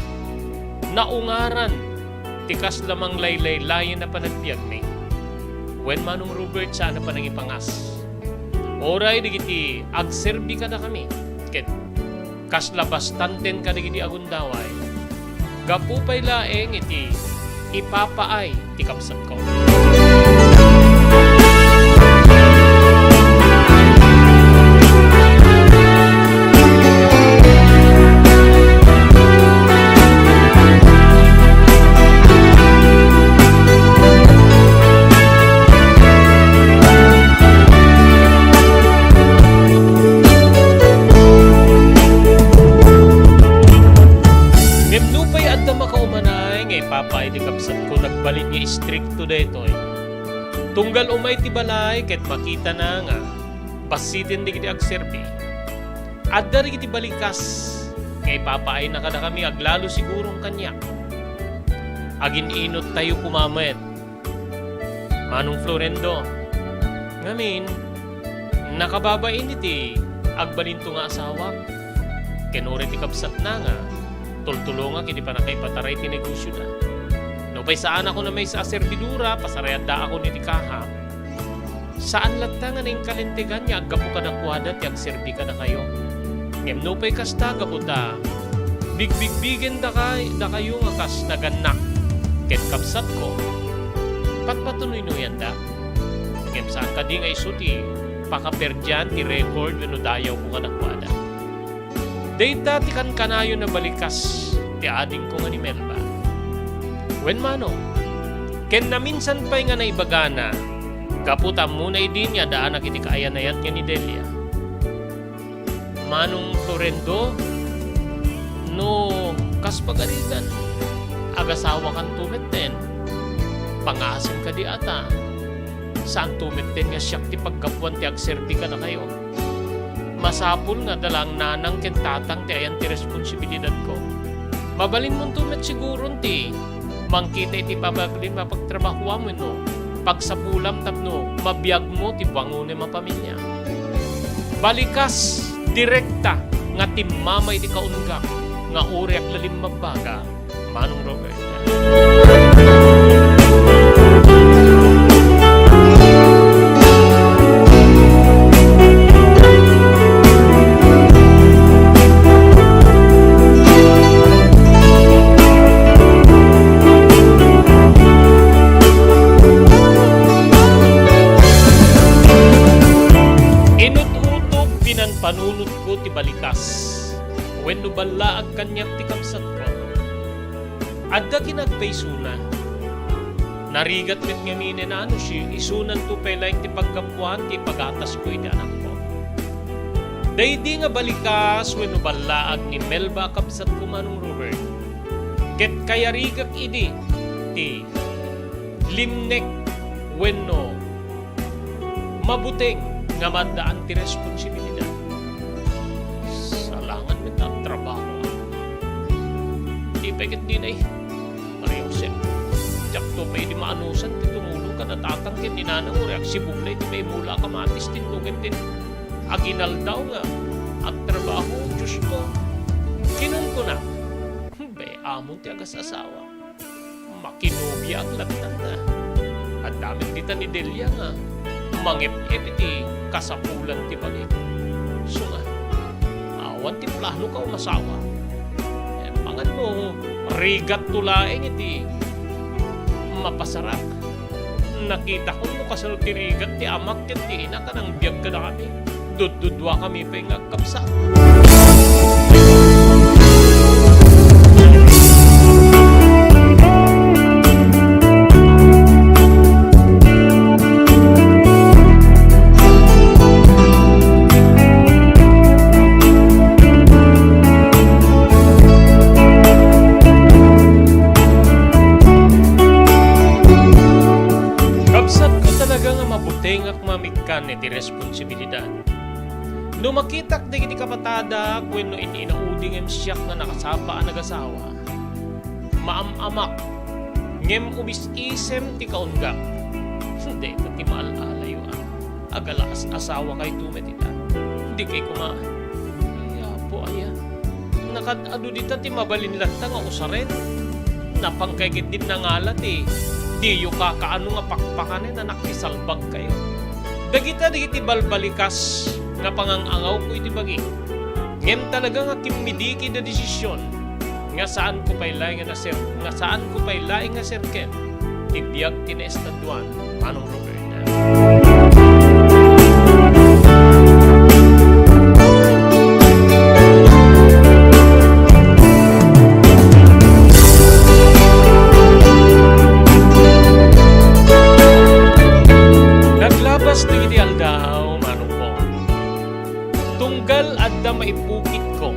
naungaran ti kasla manglaylaylayen a panagbiagmi. Wen, Manong Robert, saan a panangipangas. Uray dagiti agserbi kadakami ket kasla bastanten kadagidi a gundaway. Gapu pay laeng iti ipapaay ti kabsatko. Ngem nupay adda makaumanay nga ipapaay ti kabsatko, nagbalin nga istrikto daytoy. Tunggal umay ti balay ket makitana nga bassiten dagiti agserbi. Adda dagiti balikas nga ipapaayna kadakami, aglalo siguron kaniak. Agin-inot tayo koma met, Manong Florendo. Ngamin, nakababain iti agbalinto nga asawak ken uray ti kabsatna nga tultulongak iti pannakaipataray ti negosioda. Nupay saanakon a maysa a serbidora, pasarayaddakon iti kaha. Saan latta nga nainkalintegan nga aggapu kadakuada ti agserbi kadakayo. Ngem nupay kasta, gapu ta bigbigbigen dakay-, dakayo nga kas nagannak ken kabsatko, patpatunuynoyanda. Ngem saan kadi nga isu ti pakaperdian ti record wenno dayawko kadakuada. Dayta ti kankanayon a balikas ti adingko nga ni Melba. Wen manong, ken naminsan pay nga naibagana, gapu ta ammona idi nga addaanna iti kaayan-ayat nga ni Delia. Manong Florendo, no kas pagarigan, agasawakanto metten, pangasim kadi ata, saanto metten nga siak ti paggapuan ti agserbi kadakayo. Masapul nga adda laeng nanang ken tatang ti ayan ti responsibilidadko. Mabalinmonto met siguron ti mangkita iti pabaglim a pagtrabahoam wenno pagsapulam tapno mabiagmo ti bangonem a pamilia. Balikas, direkta nga timmama iti kaunggak nga uray aglalim mabbaga. Manong Robert. Inut-utok, pinanpanunotko ti balikas wenno ballaag kaniak ti kabsatko. Adda kinagpaysona. Narigat met ngamin a no si-, isunanto pay laeng ti paggapuan ti ipagatasko iti anakko. Daydi nga balikas wenno ballaag ni Melba a kabsatko, Manong Robert, ket kayarigak idi ti limnek wenno mabuteng nga maaddaan ti responsibilidad. Salangan met a trabaho. Di pay ket dinay. Maria Jose, diakto pay idi maanusan ti tumulong kada tatang ken ni nanang, uray agsibugla iti maimula a kamatis ti inno ken ti aginaldaw nga agtrabaho, Diosko. Kinunkuna, be, amon ti agasasawa. Makinubiaak latta. Adda met dita ni Delia nga mangep-ep iti kasapulan ti bagik. Isu nga, awan ti plano ka umasawa. Eh, mangan no rigatto laeng iti mapasarak. Nakitakon no kasano ti rigat ti amak ken ti inak a nangbiag kadakami. Dudduduakami pay nga agkabsat. Kabsatko talaga nga mabutengak mamikkan iti responsibilidad. No makitak dagiti kapatadak wenno in-inaudi ngem siak nga nakasapa a nagasawa, maam-amak, ngem umis-isem ti kaunggak. Dayta ti maal-alayo, a. Agalaas-asawakayto met ita. Dikay koma, ay, Apo aya. Nakaad-adu dita ti mabalin latta nga usaren. Napangkay ket din nangala ti diyo kakaano nga pakpakanen a nakisalbagkayo. Dagita dagiti balbalikas nga pangang-angawko iti bagi. Ngem talaga nga kimmidiki da desisyon nga saanko pay laeng nga naser-, nga saanko pay laeng nga serken ti biag ti naestaduan, Manong Robert. Naglabas dagiti aldaw, Manong Pong. Tunggal adda maipukitko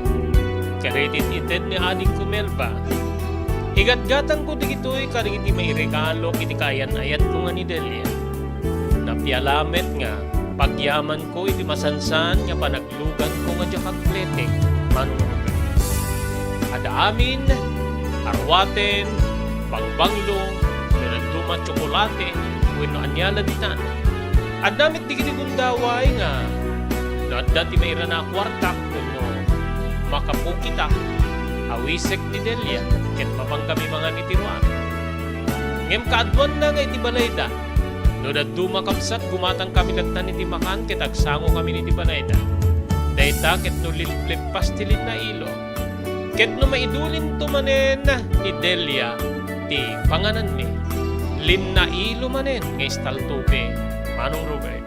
kadagiti ited ni adingko Melba, igatgatangko dagitoy kadagiti mairegalo iti kaayan-ayatko nga ni Delia. Napiala met nga pagyamanko iti masansan nga panagluganko nga diak agpletek, Manong Robert. Adda amin, arwaten, bangbanglo, no dadduma tsokolate, wenno ania la ditan. Adda met dagiti gundaway nga no adda ti mairana a kuartak wenno makapukitak, awisek ni Delia ket mapangkami mangan iti ruar. Ngem kaaduanna nga iti balayda, No dadduma, kabsat, gumatangkami lattan iti makan ket agsangokami iti balayda. Dayta ket no liplepas ti linnailo, ket no maidulinto manen ni Delia ti pangananmi, linnailo manen nga istaltoke, Manong Robert.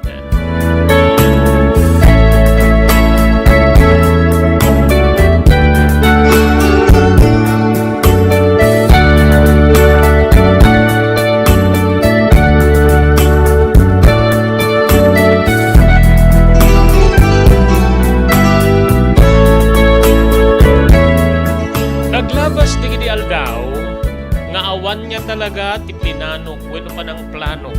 Naglabas dagiti aldaw nga awan nga talaga ti pinanok wenno panangplano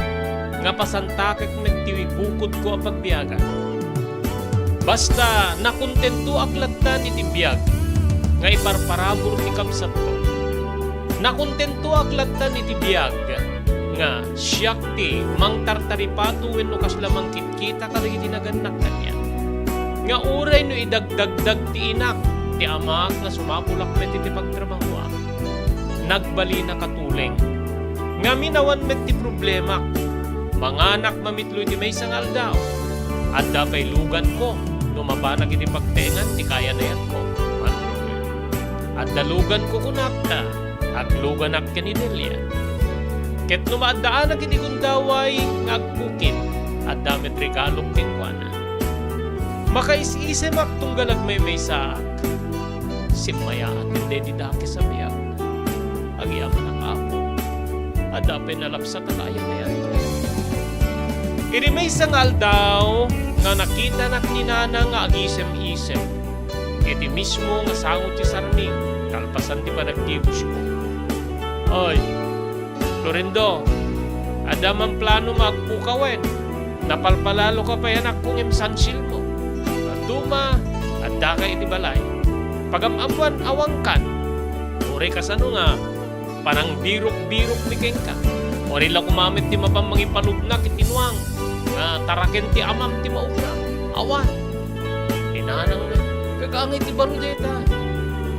nga pasantakek met ti bukodko a pagbiagan. Basta, nakontentoak lattan iti biag nga iparparabur ti kabsatko. Nakontentoak lattan iti biag nga siak ti mangtartaripato wenno kasla mangkitkita kadagiti nagannak kaniak. Nga uray no idagdagdag ti inak, ti amak nga sumapulak met iti pagtrabahoak. Nagbalina katuleng. Ngamin awan met ti problemak. Manganak mamitlo iti maysa nga aldaw. Adda pay luganko no mabanak iti pagtengan ti kayanayatko. Manong Robert. Adda luganko, kunak, ta agluganak ken ni Delia. Ket no maaddaanak iti gundaway nga agkukim, adda met regalok kenkuana. Makaisisemak tunggal agmaymaysaak. Simmayaat ken daydi dakes a biag. Agyamanak, Apo. Adda pay nalabsat a kaayanayanto. Iti maysa nga aldaw nga nakitanak ni Nanang nga agisem-isem iti mismo nga sango ti sarming kalpasan ti panagdibosko. Oy, Florindo, adda man plano nga agpukawen. Napalpalaloka pay, anakko, ngem sansilmo. Dadduma, addaka iti balay. Pagam-ammoan, awankan. Uray kasano nga panangbirok-birokmi kenka. Uray la koma met ti mapan mangipalubnak iti nuang nga taraken ti amam ti maubra. Awan. Ni Nanang met, gagangay ti baro dayta.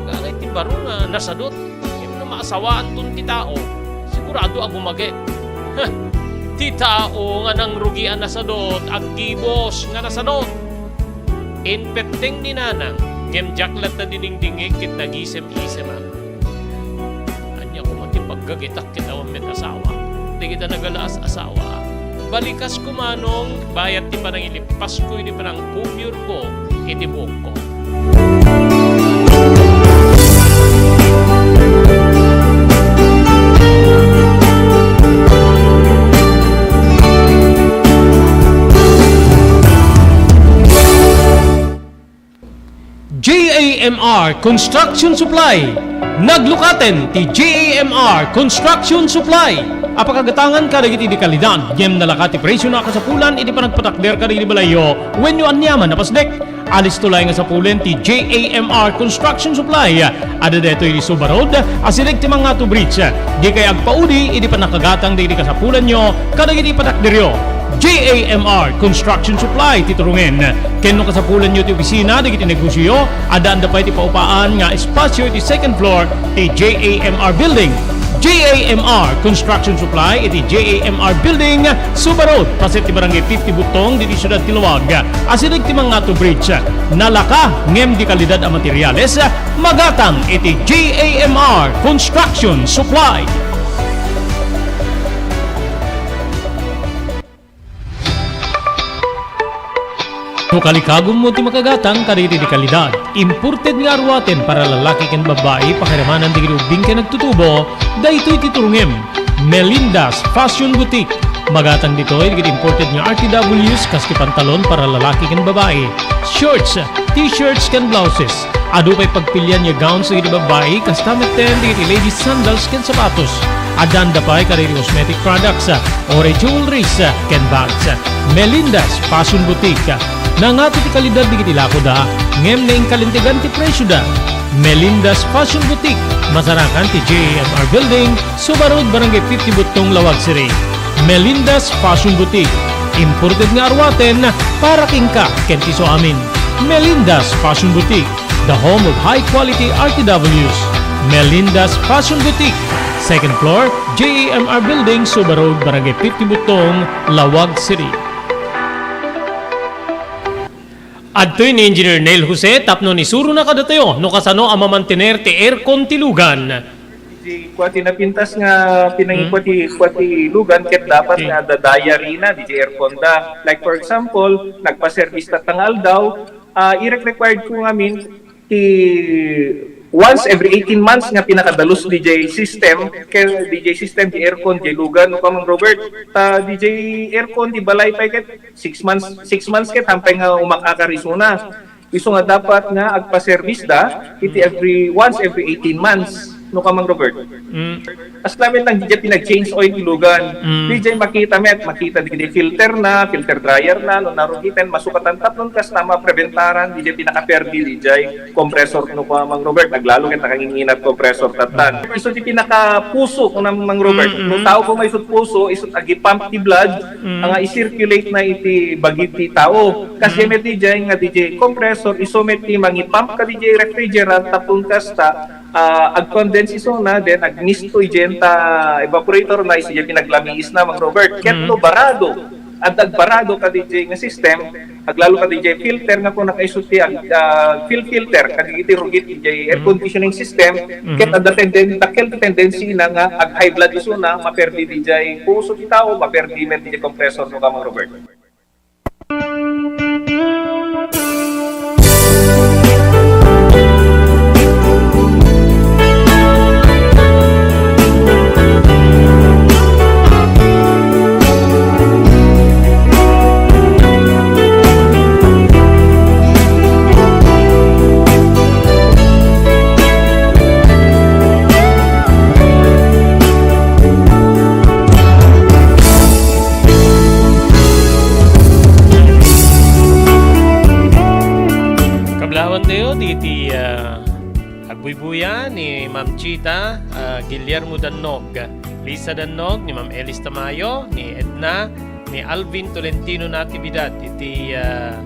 Gagangay ti baro nga nasadot. Ngem no maasawaanton ti tao, sigurado a gumagek. Ti tao nga nangrugi a nasadot, aggibus nga nasadot. Impetteng ni Nanang, ngem diak latta dinengdengngeg ket nagisem-isemak. Ania koma ti paggagetak ket awan met asawa? Dagita nagalaas-asawa. Balikas koma, Nong, bayat ti panangilippasko iti panangkubyurko iti buokko. J A M R Construction Supply. Naglukaten ti J A M R Construction Supply a pakagatangan kadagiti dekalidad ngem nalaka ti presiona a kasapulan iti panagpatakder kadagiti balayyo wenno aniaman a pasdek. Alisto laeng a sapulen ti J A M R Construction Supply. Adda daytoy iti Suba Road, asideg ti Mangato Bridge. Dikay agpaudi idi pannakagatang dagiti kasapulanyo kadagiti patakderyo. J A M R Construction Supply ti turongen. Ken no kasapulanyo ti opisina dagiti negosioyo, addaanda pay ti paupaan nga espasio iti second floor ti J A M R Building. J A M R Construction Supply iti J A M R Building, Suba Road, paset ti Barangay fifty Butong, diti siudad ti Laoag. Asideg ti Mangato Bridge. Nalaka ngem dekalidad a materiales, magatang iti J A M R Construction Supply. No kalikagummo ti makagatang kadagiti dekalidad, imported nga aruaten para lalaki ken babbai, pakiramanan dagiti ubbing ken agtutubo, daytoy ti turongem. Melinda's Fashion Boutique. Magatang ditoy dagiti imported nga R T Ws, kas ti pantalon para lalaki ken babbai, shorts, t-shirts ken blouses. Adu pay pagpilian nga gowns dagiti babbai, kasta metten dagiti ladies sandals ken sapatos. Addaanda pay kadagiti cosmetic products, uray jewelries, ken bags. Melinda's Fashion Boutique. Nangato ti kalidad dagiti lakoda, ngem naingkalintegan ti presioda. Melinda's Fashion Boutique, masarakan ti J A M R Building, Suba Road, Barangay fifty Butong, Laoag City. Melinda's Fashion Boutique, imported nga aruaten para kenka ken ti isuamin. Melinda's Fashion Boutique, the home of high quality R T Ws. Melinda's Fashion Boutique, second floor, J M R Building, Suba Road, Barangay fifty Butong, Laoag City. Adtoy ni Engineer Neil Jose tapno isurona kadatayo no kasano a mamantener ti aircon ti lugan. Di kua ti napintas nga pinangikua ti, kua ti lugan ket dapat nga adda diary na, di aircon da. Like, for example, nagpa-service ta nga aldaw, ah, irek-required ko ngamin ti once every eighteen months nga pinakadalus D J system, kay D J system, di aircon, di lugan, no, Kamang Robert? Ta D J aircon, di balay pay ket six months, six months ket hampay nga umak-akar isuna. Isu nga dapat nga agpa-service da, iti every, once every eighteen months, no, Kamang Robert? Mm. Kasla met lang, di jay pinag-change oil ti lugan. Mm. Di jay makita met, makita di, di filter na, filter dryer na, no narugiten, masukatan tapnon kasta mapreventaran, di jay pinakaperdi, di jay compressor, no, Kamang Robert, aglalo ket nakanginginat compressor tattan. Isu ti pinakapuso, no, Mang Robert. Mm, no, mm. Tao ko may isut puso, isut agipump ti blood, mm, nga i-circulate na iti bagi ti tao. Kasi met di jay nga di jay compressor, isu met ti mangipump ka di jay refrigerant, tapon kasta, ah, ag-condense isuna, then agmisto idiay ta evaporator na, isu diay pinaglamiis na, Mang Robert. Ket no barado, adda agbarado ka di jay nga system, aglalo ka di jay filter nga kuna kaisu ti ag-, ah, fuel filter, kadagiti rugit di jay air conditioning system, ket adda tenden-, dakkel ti tendency na nga ag-high blood isuna, maperdi di jay puso ti tao, maperdi met di jay compressor, no, Kamang Robert. Kablawan tayo diti, ah, agbuybuya ni Ma'am Chita, ah, Guillermo Dannog, Lisa Dannog, ni Ma'am Elis Tamayo, ni Edna, ni Alvin Tolentino Natividad, iti, ah,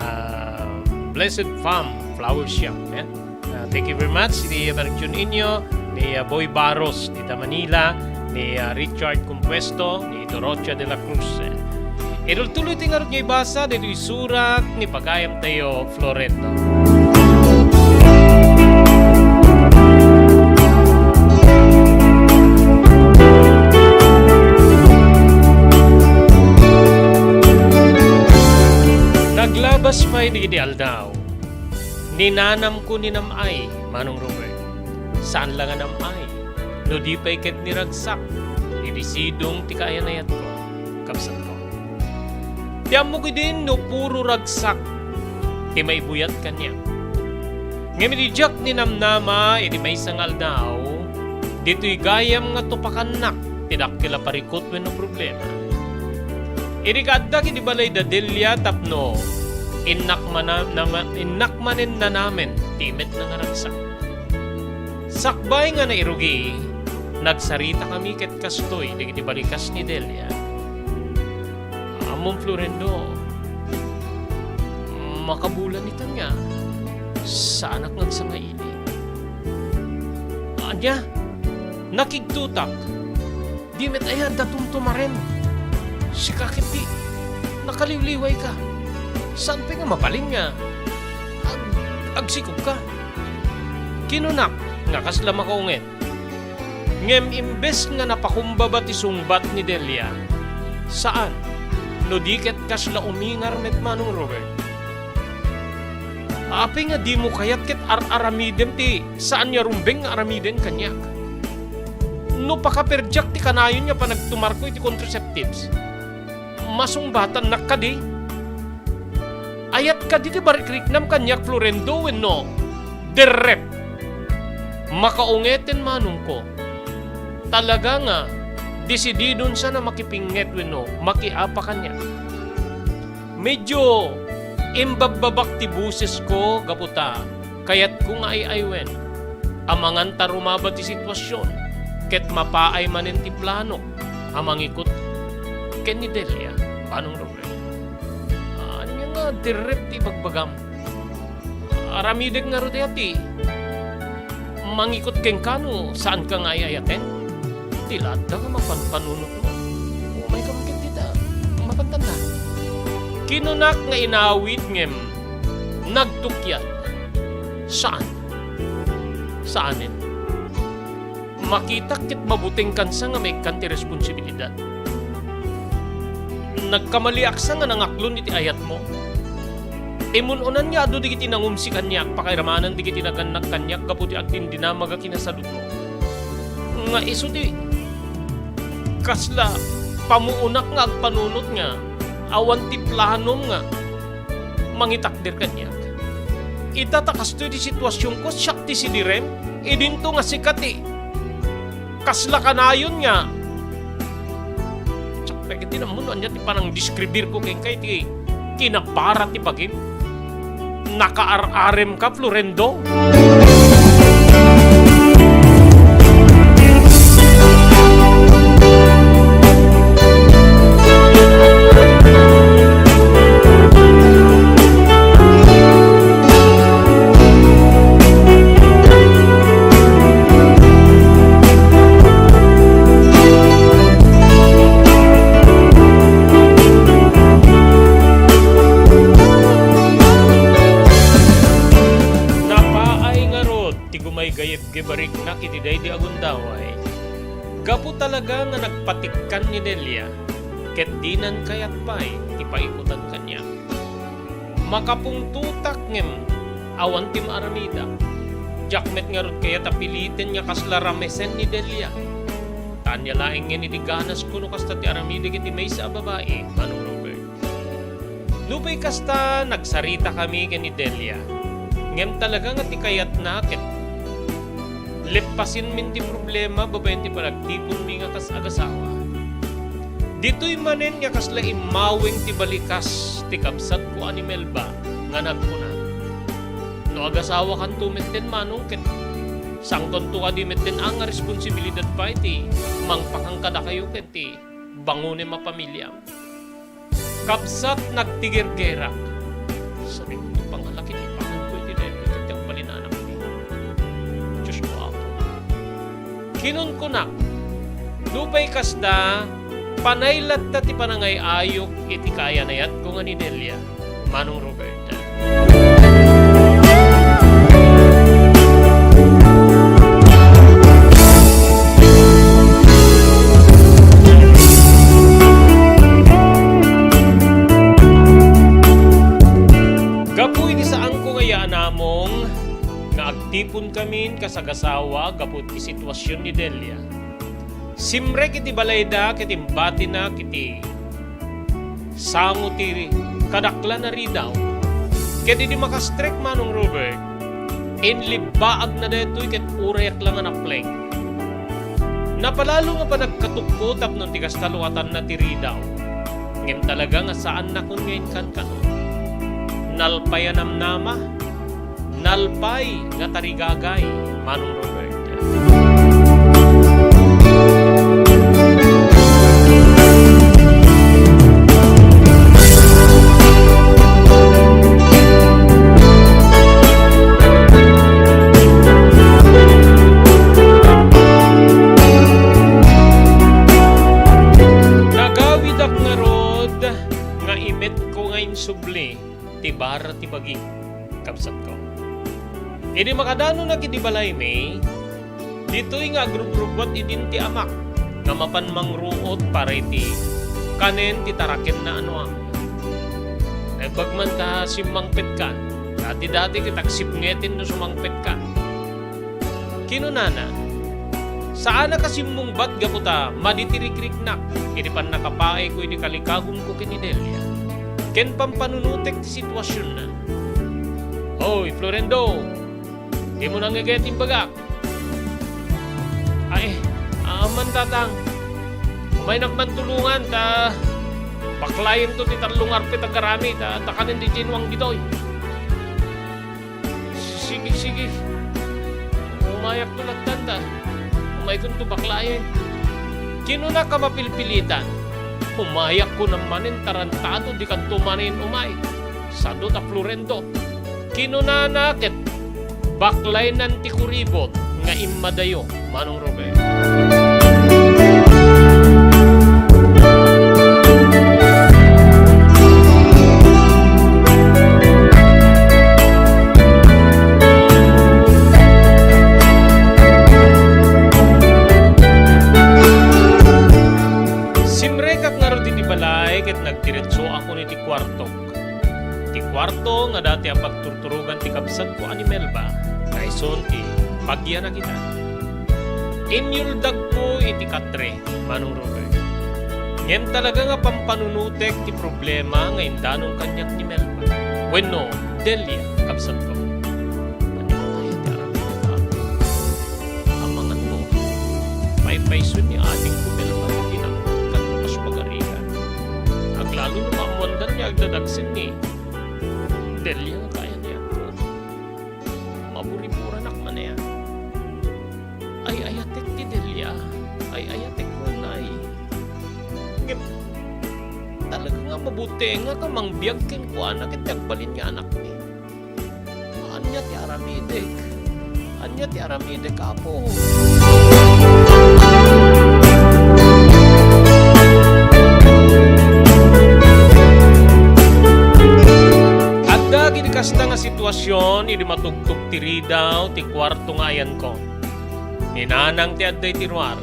ah, Blessed Farm Flower Shop, eh. Ah, thank you very much. Ni Mark Jun Inyo, ni, ah, Boy Baros, ni Manila, ni, ah, Richard Compuesto, ni Dorothea de la Cruz. Idultuloy ti ngarud nga ibasa, ditoy surat ni pagayam tayo, Florendo. Naglabas pay dagiti aldaw. Ninanamko ni nam-ay, Manong Robert. Saan la nga nam-ay, no di pay ket ni ragsak, idi sidong ti kaayan-ayatko, kabsatko. Ti ammok idin no puro ragsak ti maibuyat kaniak. Ngem idi diak ninamnama iti maysa nga aldaw, ditoy gayam nga tupakannak ti dakkel a parikut wenno problema. Idi kaaddak iti balay da Delia tapno innak mana-, nama-, innak manen nanamen ti imetna nga ragsak. Sakbay nga nairugi, nagsaritakami ket kastoy dagiti balikas ni Delia. Ammom, Florendo, makabulan itan nga saanak nga agsangaili. Ania, nakigtotak. Di met aya adda tumtumaren. Sika ket di, nakaliwliwayka. Saan pay nga mabalin nga ag-, agsikogka? Kinunak nga kasla makaunget. Ngem imbes nga napakumbaba ti sungbat ni Delia, saan, no di ket kasla umingar met, Manong Robert. Apay nga dimo kayat ket ar-aramidem ti saan nga rumbeng nga aramiden kaniak? No pakaperdiak ti kanayon nga panagtumarko iti contraceptives, masungbatannak kadi? Ayat kadi ti marikriknam kaniak, Florendo, wenno derrep? Makaungeten manongko. Talaga nga, desididon sana makipinget wenno makiapa kaniak. Medyo imbabbabak ti bosesko gapu ta kayatko nga ay-aywen. Amangan ta rumaba ti situasion ket mapaay manen ti planok a mangikut ken ni Delia, Manong Robert. Ania nga derrep ti ibagbagam? Aramidek ngarud aya ti mangikut kenka no saanka nga ay-ayaten? Ti latta nga mapanpanunotmo. Umaykam ket dita, mapantanna. Kinunak nga inawid ngem nagtukyad. Saan? Saanen? Makitak ket mabutengkan sa nga maikkan ti responsibilidad. Nagkamaliak sa nga nangaklon iti ayatmo. Imun-unan nga adu dagiti nangumsi kaniak, pakairamanan dagiti nagannak kaniak gapu ti agdindinamag a kinasaludmo. Nga isu ti kasla pamuunak nga agpanunot nga awan ti planom nga mangitakder kaniak. Ita ta kastoy ti situasionko, siak ti sidirem, idinto nga sika ti kasla kanayon nga. Sakbay ket di namon ania ti panangdeskribirko kenka iti kinabara ti bagim. Nakaar-arem ka, Florendo? Napaay ngarud ti gumaygayeb-gebariknak iti daydi a gundaway. Gapu talaga nga nagpatikkan ni Delia, ket dinan kayat pay ti paikutan kaniak. Makapungtotak ngem awan ti maaramidak. Diak met ngarud kayat a piliten nga kasla ramesen ni Delia. Ta ania laengen iti ganasko no kasta ti aramidek iti maysa a babai, Manong Robert. Nupay kasta, nagsaritakami ken ni Delia. Ngem talaga nga ti kayatna ket leppasenmin ti problema babaen ti panagtiponmi nga kas agasawa. Ditoy manen nga kasla immaweng ti balikas ti kabsatko a ni Melba nga nagkuna, "No agasawakanto metten, Manong, ket saankanto kadi metten a nga responsibilidad pay ti mangpakang kadakayo ken ti bangonem a pamiliam?" Kabsat, nagtigergerak. Sabi ko, "Pangalaki ti panganko iti daytoy ket ti agbalin anak ni Diyos ko, Apo." Kinunkunak, "Nupay kasta, panay latta ti panangay-ayok iti kayan-ayatko nga ni Delia, Manong Robert." Gapu iti saanko nga yaanamong nga agtiponkamin kasagasawa gapu iti situasion ni Delia. Simrek iti balayda ket imbatinak iti sango ti kadaklan a ridaw. Ket idi makastrek, Manong Robert, inlibbaagna daytoy ket urayak la nga napleng. Napalalo nga panagkatukko tapno ti kasta luatanna ti ridaw. Ngem talaga nga saannakon nga inkankano. Nalpay a namnama, nalpay nga tarigagay, Manong Robert. Nagawidak ngarud nga imetko nga insubli ti bara ti bagi, kabsatko. Idi makadanonak idi balaymi, ditoy nga agrubrubuat idin ti amak nga mapan mangruot para iti kanen ti tarakenna a nuang. Naimbag man ta simmangpetkan, dati-dati ket agsipngeten no sumangpetkan. Kinunana, "Saanak a simmungbat gapu ta madi ti rikriknak iti pannakapaayko iti kalikagumko ken ni Delia, ken pampanunotek ti situasionna." "Oy, Florendo, dimo nangngegayat imbagak." "Ay, aman, Tatang. Umaynak man tulongan ta baklayenton ti tallo nga arpet a garami ta, ta kanen diay nuang ditoy." "Sige, sige. Umayakto lattan ta umaykonto baklayen." Kinunak a mapilpilitan, "Umayakko manen, tarantado, dikanto manen umay. Sado ta Florendo." Kinunana ket baklaynan ti kuribot nga immadayo, Manong Robert. Diana kita. Inyuldagko iti katre, Manong Robert. Ngem talaga nga pampanunotek ti problema nga indanon kaniak ni Melba. Wenno, Delia, kabsatko. Ania kaya ti aramidek, Apo? Amangan mo, paypayso ni adingko Melba iti nangngeg ken kas pagarigan. Aglalo no maammoanda nga agdadagsen ni Delia nga kayat ni Apo. Maburiburanak man aya. Ay-ayatek ti Delia. Ay-ayatek unay. Ngem, talaga nga mabutengak a mangbiag kenkuana ket ti agbalin nga anakmi. Ania ti aramidek? Ania ti aramidek, Apo? Adda gidi kasta nga situasion idi matugtog ti ridaw ti kuarto nga ayanko. Ni Nanang ti adda iti ruar.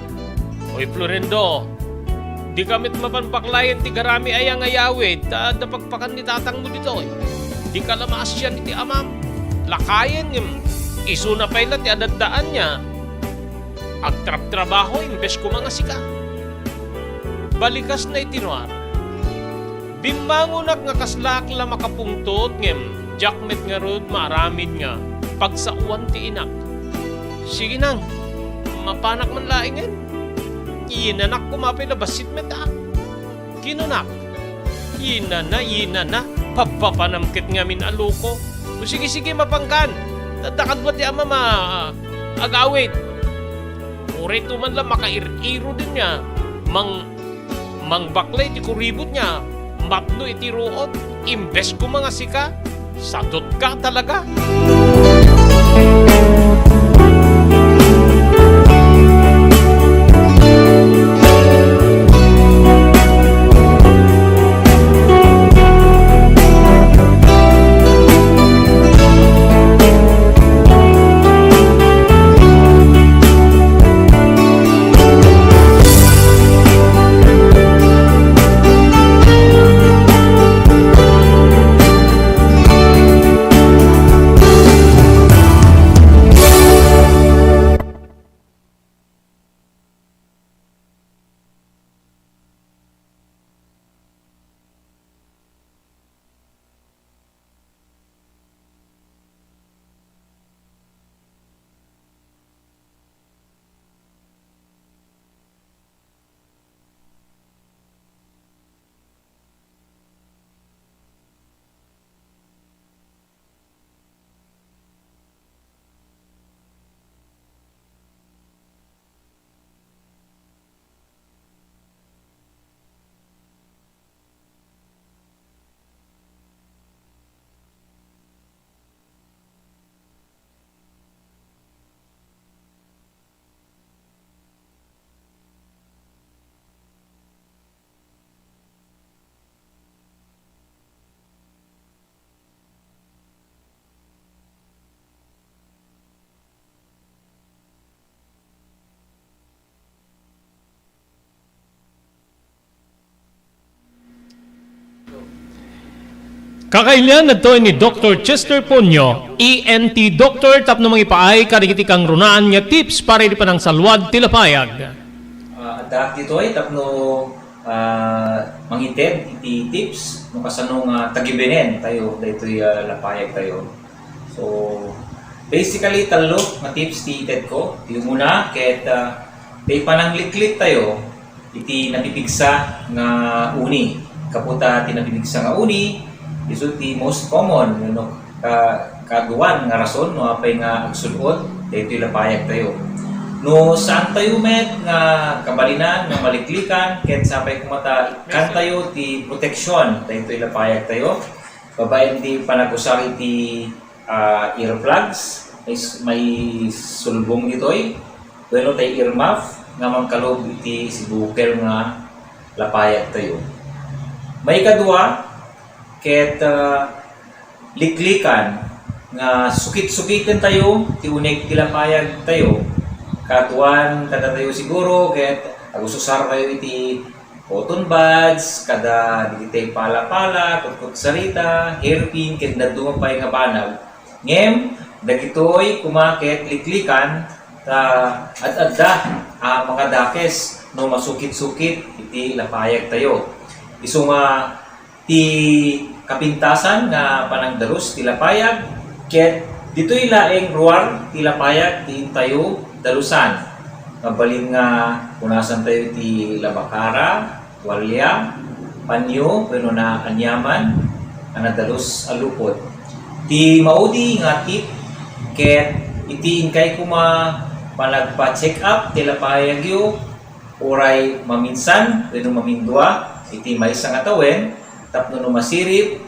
Oy, Florendo, dika met mapan baklayen ti garami aya nga ayawid ta adda pakpakan ni tatangmo ditoy. Dika la maasian iti amam. Lakayen ngem isuna pay la ti adaddaanna. Agtrabtrabaho imbes koma nga sika. Balikasna iti ruar. Bimmangonak nga kaslaak la makapungtot ngem diak met ngarud maaramid nga pagsaoan ti inak. Sige nang, mapanak man laengen. Inanak koma pay la bassit met a. Kinonak, "Inana, inana, pabpapanam ket ngamin a loko." O sige, sige, mapankan. Adda kadua ti amam a agawid. Uray to man la makair-iro din nga mang-, mangbaklay ti kuribot nga mapno iti ruot, imbes koma nga sika, sadutka talaga. Kakailian, adtoy ni Doktor Chester Ponyo, E N T doctor, tapno mangipaay kadagiti kangrunaan nga tips para iti panangsalwad ti lapayag. Ah, addaak ditoy tapno, ah, mangited iti tips no kasano nga tagibenen tayo daytoy, ah, lapayag tayo. So, basically, tallo nga tips ti ited ko. Ti umuna, ket, ah, ti panangliklik tayo iti napipigsa nga uni. Kaputa ti napipigsa nga uni, isu ti most common, no, ka-, kaaduan nga rason no apay nga agsul-ot daytoy lapayag tayo. No saan tayo met nga kabalinan nga maliklikan, ket sapay koma ta ikkan tayo ti proteksyon daytoy lapayag tayo. Babaen ti panagusar iti, ah, earplugs, is-, maisulbong ditoy. Wenno tay earmuff nga mangkalub iti sibukel nga lapayag tayo. Maikadua, ket, ah, liklikan nga sukit-sukiten tayo ti uneg ti lapayag tayo. Kaaduan kadatayo siguro ket agususar tayo iti cotton buds, kada dagiti pala-pala, kutkutsarita, hairpin, ken dadduma pay nga banag. Ngem, Dagitoy koma ket liklikan ta ad-adda a makadakes no masukit-sukit iti lapayagtayo. Isu nga ti kapintasan nga panangdalus ti lapayag, ket ditoy laeng ruar ti lapayag ti intayo dalusan. Mabalin nga punasantayo ti labakara, tualia, panyo, wenno naaniaman a nadalus a lupot. Ti maudi nga tip ket iti inkay koma panagpa-check up ti lapayagyo, uray maminsan wenno mamindua iti maysa nga tawen tapno no masirib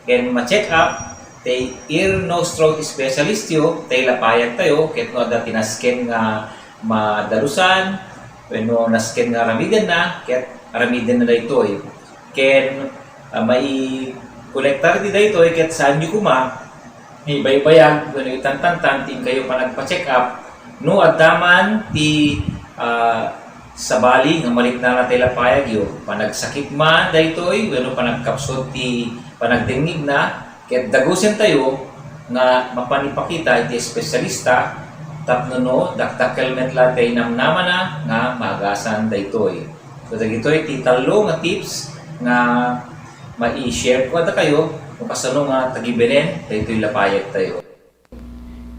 ken ma-check up ti ear, nose, throat specialistyo ti lapayagtayo ket no adda ti nasken nga madalusan wenno nasken nga aramidenna ket aramidenna daytoy. Ken, ah, maikonektar ti daytoy ket saanyo koma ibaybayag wenno itantantan ti inkayo panagpa-check up no adda man ti, ah, sabali nga maliknana ti lapayagyo, panagsakit man daytoy wenno panagkapsut ti panagdengngegna, ket dagusentayo nga mapan ipakita iti espesyalista tapno no dakdakkel met la ti namnamana nga maagasan daytoy. So, dagitoy ti tallo nga tips nga mai-share ko kadakayo no kasano nga tagibenen daytoy lapayagtayo.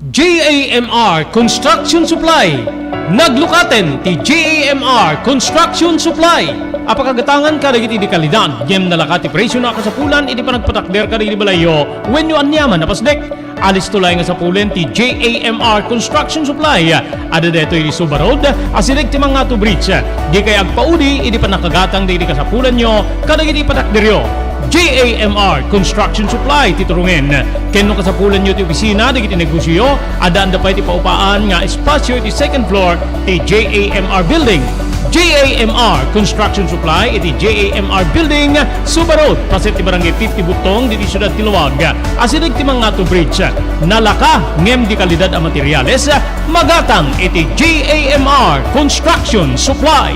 J A M R Construction Supply. Naglukaten ti J A M R Construction Supply a pakagatangan kadagiti di kalidad ngem nalaka ti presio a kasapulan iti panagpatakder kadagiti balayyo wenno aniaman a pasdek. Alisto laeng a sapulen ti J A M R Construction Supply. Adda daytoy iti Suba Road, asideg ti Mangato Bridge. Dikay agpaudi iti pannakagatang dagiti kasapulanyo kadagiti patakderyo. J A M R Construction Supply ti turongen. Ken no kasapulanyo ti opisina dagiti negosioyo, addaan da pay ti paupaan nga espasio iti second floor ti J A M R Building. J A M R Construction Supply iti J A M R Building, Suba Road, paset ti Barangay fifty Buttong, ditoy siudad ti Laoag, asideg ti Mangato Bridge. Nalaka ngem di kalidad a materiales, magatang iti J A M R Construction Supply.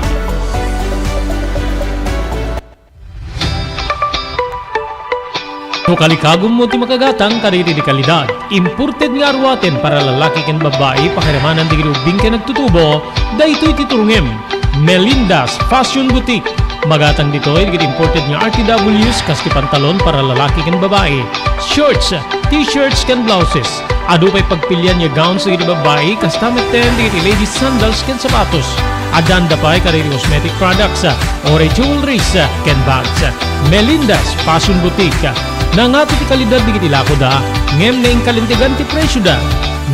No kalikagummo ti makagatang kadagiti di kalidad, imported nga aruaten para lalaki ken babbai, pakiramanan dagiti ubbing ken agtutubo, daytoy ti turongem. Melinda's Fashion Boutique. Magatang ditoy dagiti imported nga R T Ws kas ti pantalon para lalaki ken babbai, shorts, t-shirts ken blouses. Adu pay pagpilian nga gowns dagiti babbai, kasta metten dagiti ladies sandals ken sapatos. Addaan da pay kadagiti cosmetic products, uray jewelries, ken bags. Melinda's Fashion Boutique. Nangato ti kalidad dagiti lakoda, ngem naingkalintegan ti presioda.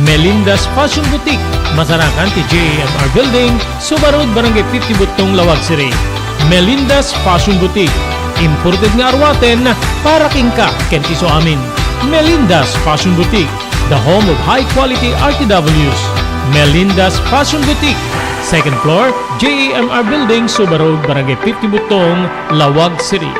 Melinda's Fashion Boutique, masarakan ti J A M R Building, Suba Road, Barangay fifty Buttong, Laoag City. Melinda's Fashion Boutique, imported nga aruaten para kenka ken ti isuamin. Melinda's Fashion Boutique, the home of high quality R T Ws. Melinda's Fashion Boutique, second floor, J A M R Building, Suba Road, Barangay fifty Buttong, Laoag City.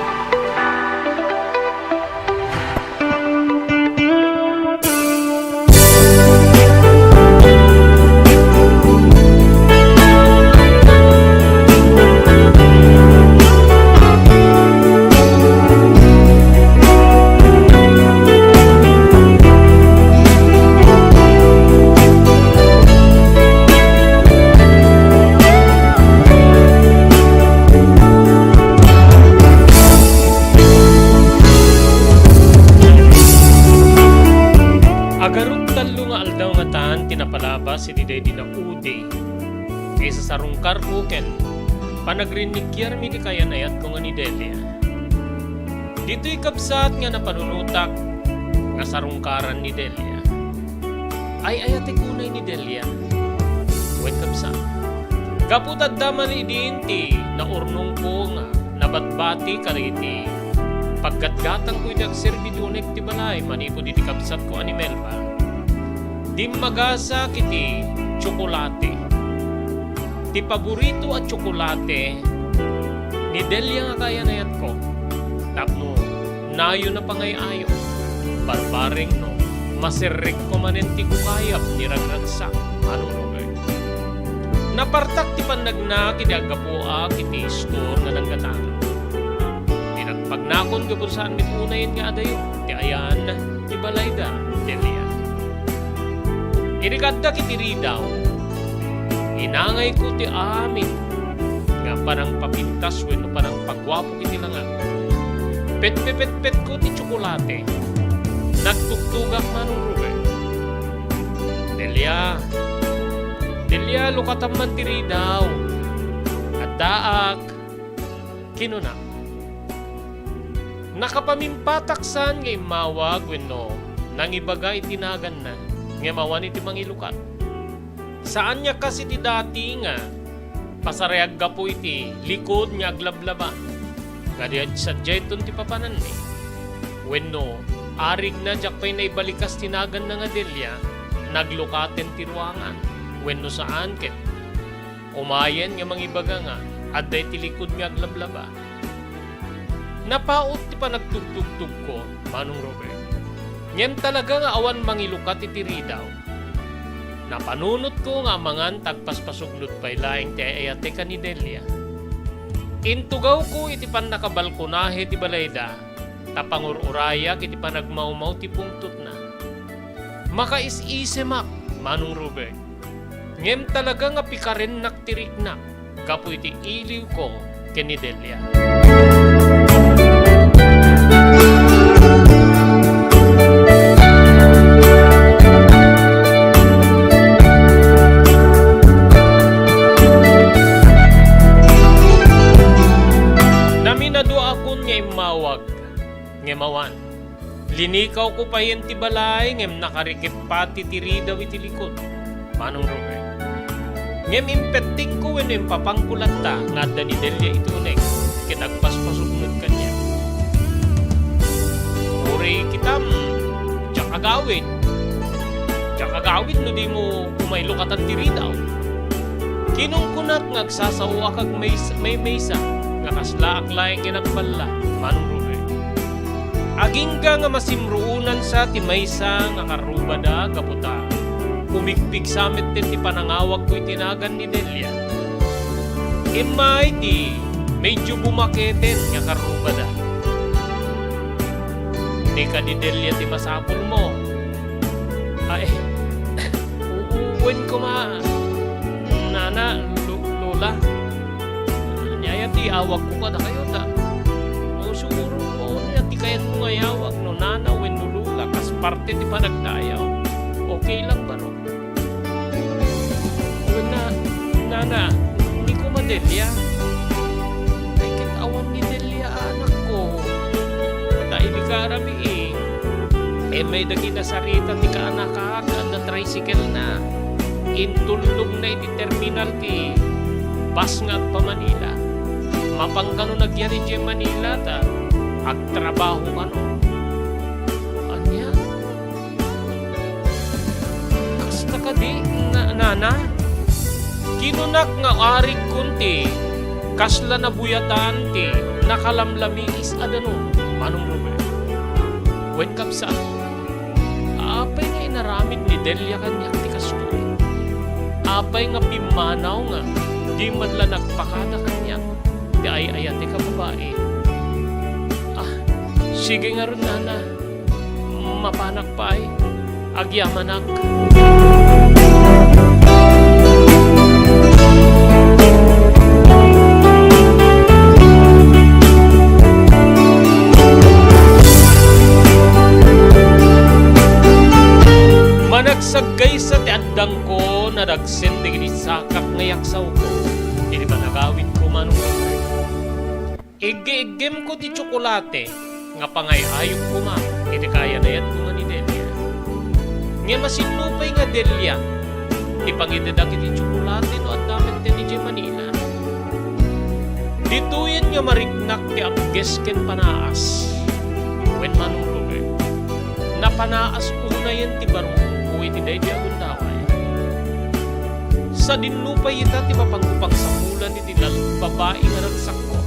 Agarod tallo nga aldaw ngatan ti napalabas iti daydi naudi nga isasarungkarko ken panagrinnikiarmi ti kayan-ayatko nga ni Delia. Ditoy kabsat nga napanunotak nga sarungkaran ni Delia. Ay-ayatek unay ni Delia. Wen kabsat. Gapu ta adda man idin ti naurnongko nga nabatbati kadagiti paggatgatangko iti agserbi ti unek ti balay manipud iti kabsatko a ni Melba. Dimmagasak iti tsokolate. Ti paborito a tsokolate ni Delia nga kayan-ayatko. Tapno nayon a pangay-ayo, barbareng no maserrekko manen ti kukayab ni ragragsak a nunogay. Napartak ti pannagnak idi aggapuak iti istor nga nanggatangan. Pinagpagnakon gapu saan met unayen nga adayo ti ayan ti balayda, Delia. Idi kaaddak iti ridaw, inangayko ti amin nga panangpapintas wenno panangpaguapo iti langak. Petpepetpetko ti tsokolate. Nagtugtugak, Manong Ruben. "Delia, Delia, lukatam man ti ridaw. Addaak," kinuna. Nakapamimpatak saan nga immawag wenno nangibaga iti naganna, ngem awan iti mangilukat. Saan nga kas iti dati nga pasariag gapu iti likud nga aglablaba, nga di sadiayton ti papananmi. Wenno, arigna diak pay naibalikas ti naganna nga Delia, naglukaten ti ruangan, wenno saan ket umayen nga mangibaga nga adda iti likud nga aglablaba. Napaut ti panagtugtugtogko, Manong Robert. Ngem talaga nga awan mangilukat iti ridaw. Napanunotko nga amangan ta agpaspasugno pay laeng ti ay-ayatek a ni Delia. Intugawko iti pannakabalkonahe ti balayda, ta pangur-urayak iti panagmawmaw ti pungtotna. Makaisisemak, Manong Robert. Ngem talaga nga pikarennak ti riknak gapu iti iliwko ken ni Delia. Naminaduakon nga immawag, ngem awan. Linikawko payen ti balay ngem nakarikep pati ti ridaw iti likud, Manong Robert. Ngem impettingko wenno impapangko latta nga adda ni Delia iti uneg ket agpaspasugno kaniak. Uray kitam, diak agawid. Diak agawid no dimo umaylukatan ti ridaw. Kinunkunat nga agsasaoak agmays-, maymaysa nga kaslaak laeng nga nagballa, Manong Robert. Agingga nga masimruonansa ti maysa nga karrubada gapu ta umigpigsa metten ti panangawagko iti nagan ni Delia. Immay ti medyo bumaketen nga karrubada. Ni kadi Delia ti masapulmo. Ay, wen koma, nana, lo-, lola. Ania aya ti awagko kadakayo ta. O, siguro, o, ania ti kayatmo nga iawag, no nana wenno lola, kas parte ti panagdayaw. Okay lang baro. Wen na, nana, ni koma Delia. Ay, ket awan ni Delia, anakko. Ta idi karami, eh. Immay dagiti nasarita ti kaanakak, adda tricycle-na. Intullogna iti terminal ti bus nga agpa-Manila. Mapan kano nagyan idiay Manila ta agtrabaho kano. Ania? Kasta kadi, na-, nana? Kinunak nga arigkon ti kasla nabuyatan ti nakalamlamiis a danum, Manong Robert. Wen, kabsat, apay nga inaramid ni Delia kaniak ti kastoy? Apay nga pimmanaw nga di man la nagpakada kaniak ti ay-ayatek a babai? Ah, sige ngarud, nana. Mapanak pay, agyamanak. Managsaggaysa ti addangko, nadagsen dagiti sakak nga yaksawko iti panagawidko, Manong Robert. Iggi-iggimko ti tsokolate nga pangay-ayok koma iti kayan-ayatko nga ni Delia. Ngem a sinno pay nga Delia ti pangidadak iti tsokolate no adda metten idiay Manila? Ditoyen nga mariknak ti agges ken panaas. Wen, Manong Robert, napanaas unayen ti barukko iti daydi a gundaway. Sadinno pay ita ti mapagpagsapulan iti lal-, babai nga ragsakko,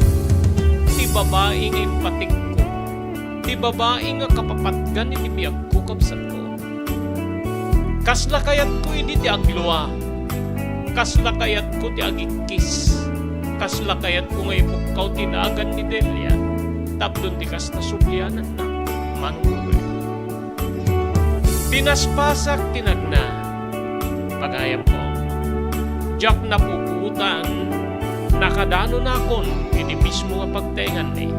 ti babai nga impatikko, ti babai nga kapapatgan iti biagko, kabsatko. Kasla kayatko idi ti aglua. Kasla kayatko ti agikkis. Kasla kayatko nga ipukkaw ti nagan ni Delia tapno ti kasta subliananna, Manong Ruben. Pinaspasak ti nagna. Pagayamko, diak napupuotan, nakadanonakon iti mismo nga pagtaenganmi.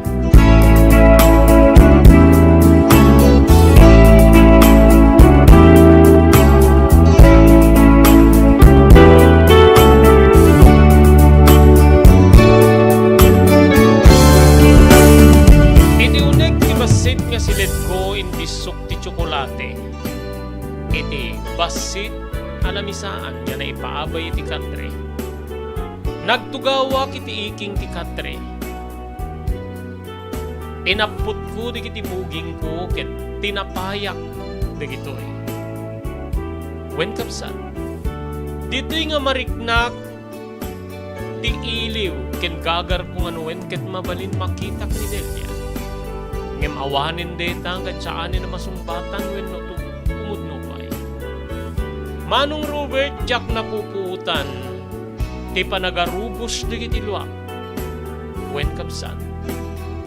Iti uneg ti bassit nga siledko, imbissok ti tsokolate. Iti bassit a lamisaan nga naipaabay iti katre. Nagtugawak iti iking ti katre. Inapputko dagiti bugingko ket tinapayak dagitoy. Wen, kabsat, ditoy nga mariknak ti iliw ken gagarko nga no wen ket mabalin makitak ni Delia. Ngem awanen dayta ket saanen a masungbatan wenno tu-, tumudno pay. Manong Robert, diak napupuotan ti panagarubos dagiti luak. Wen, kabsat,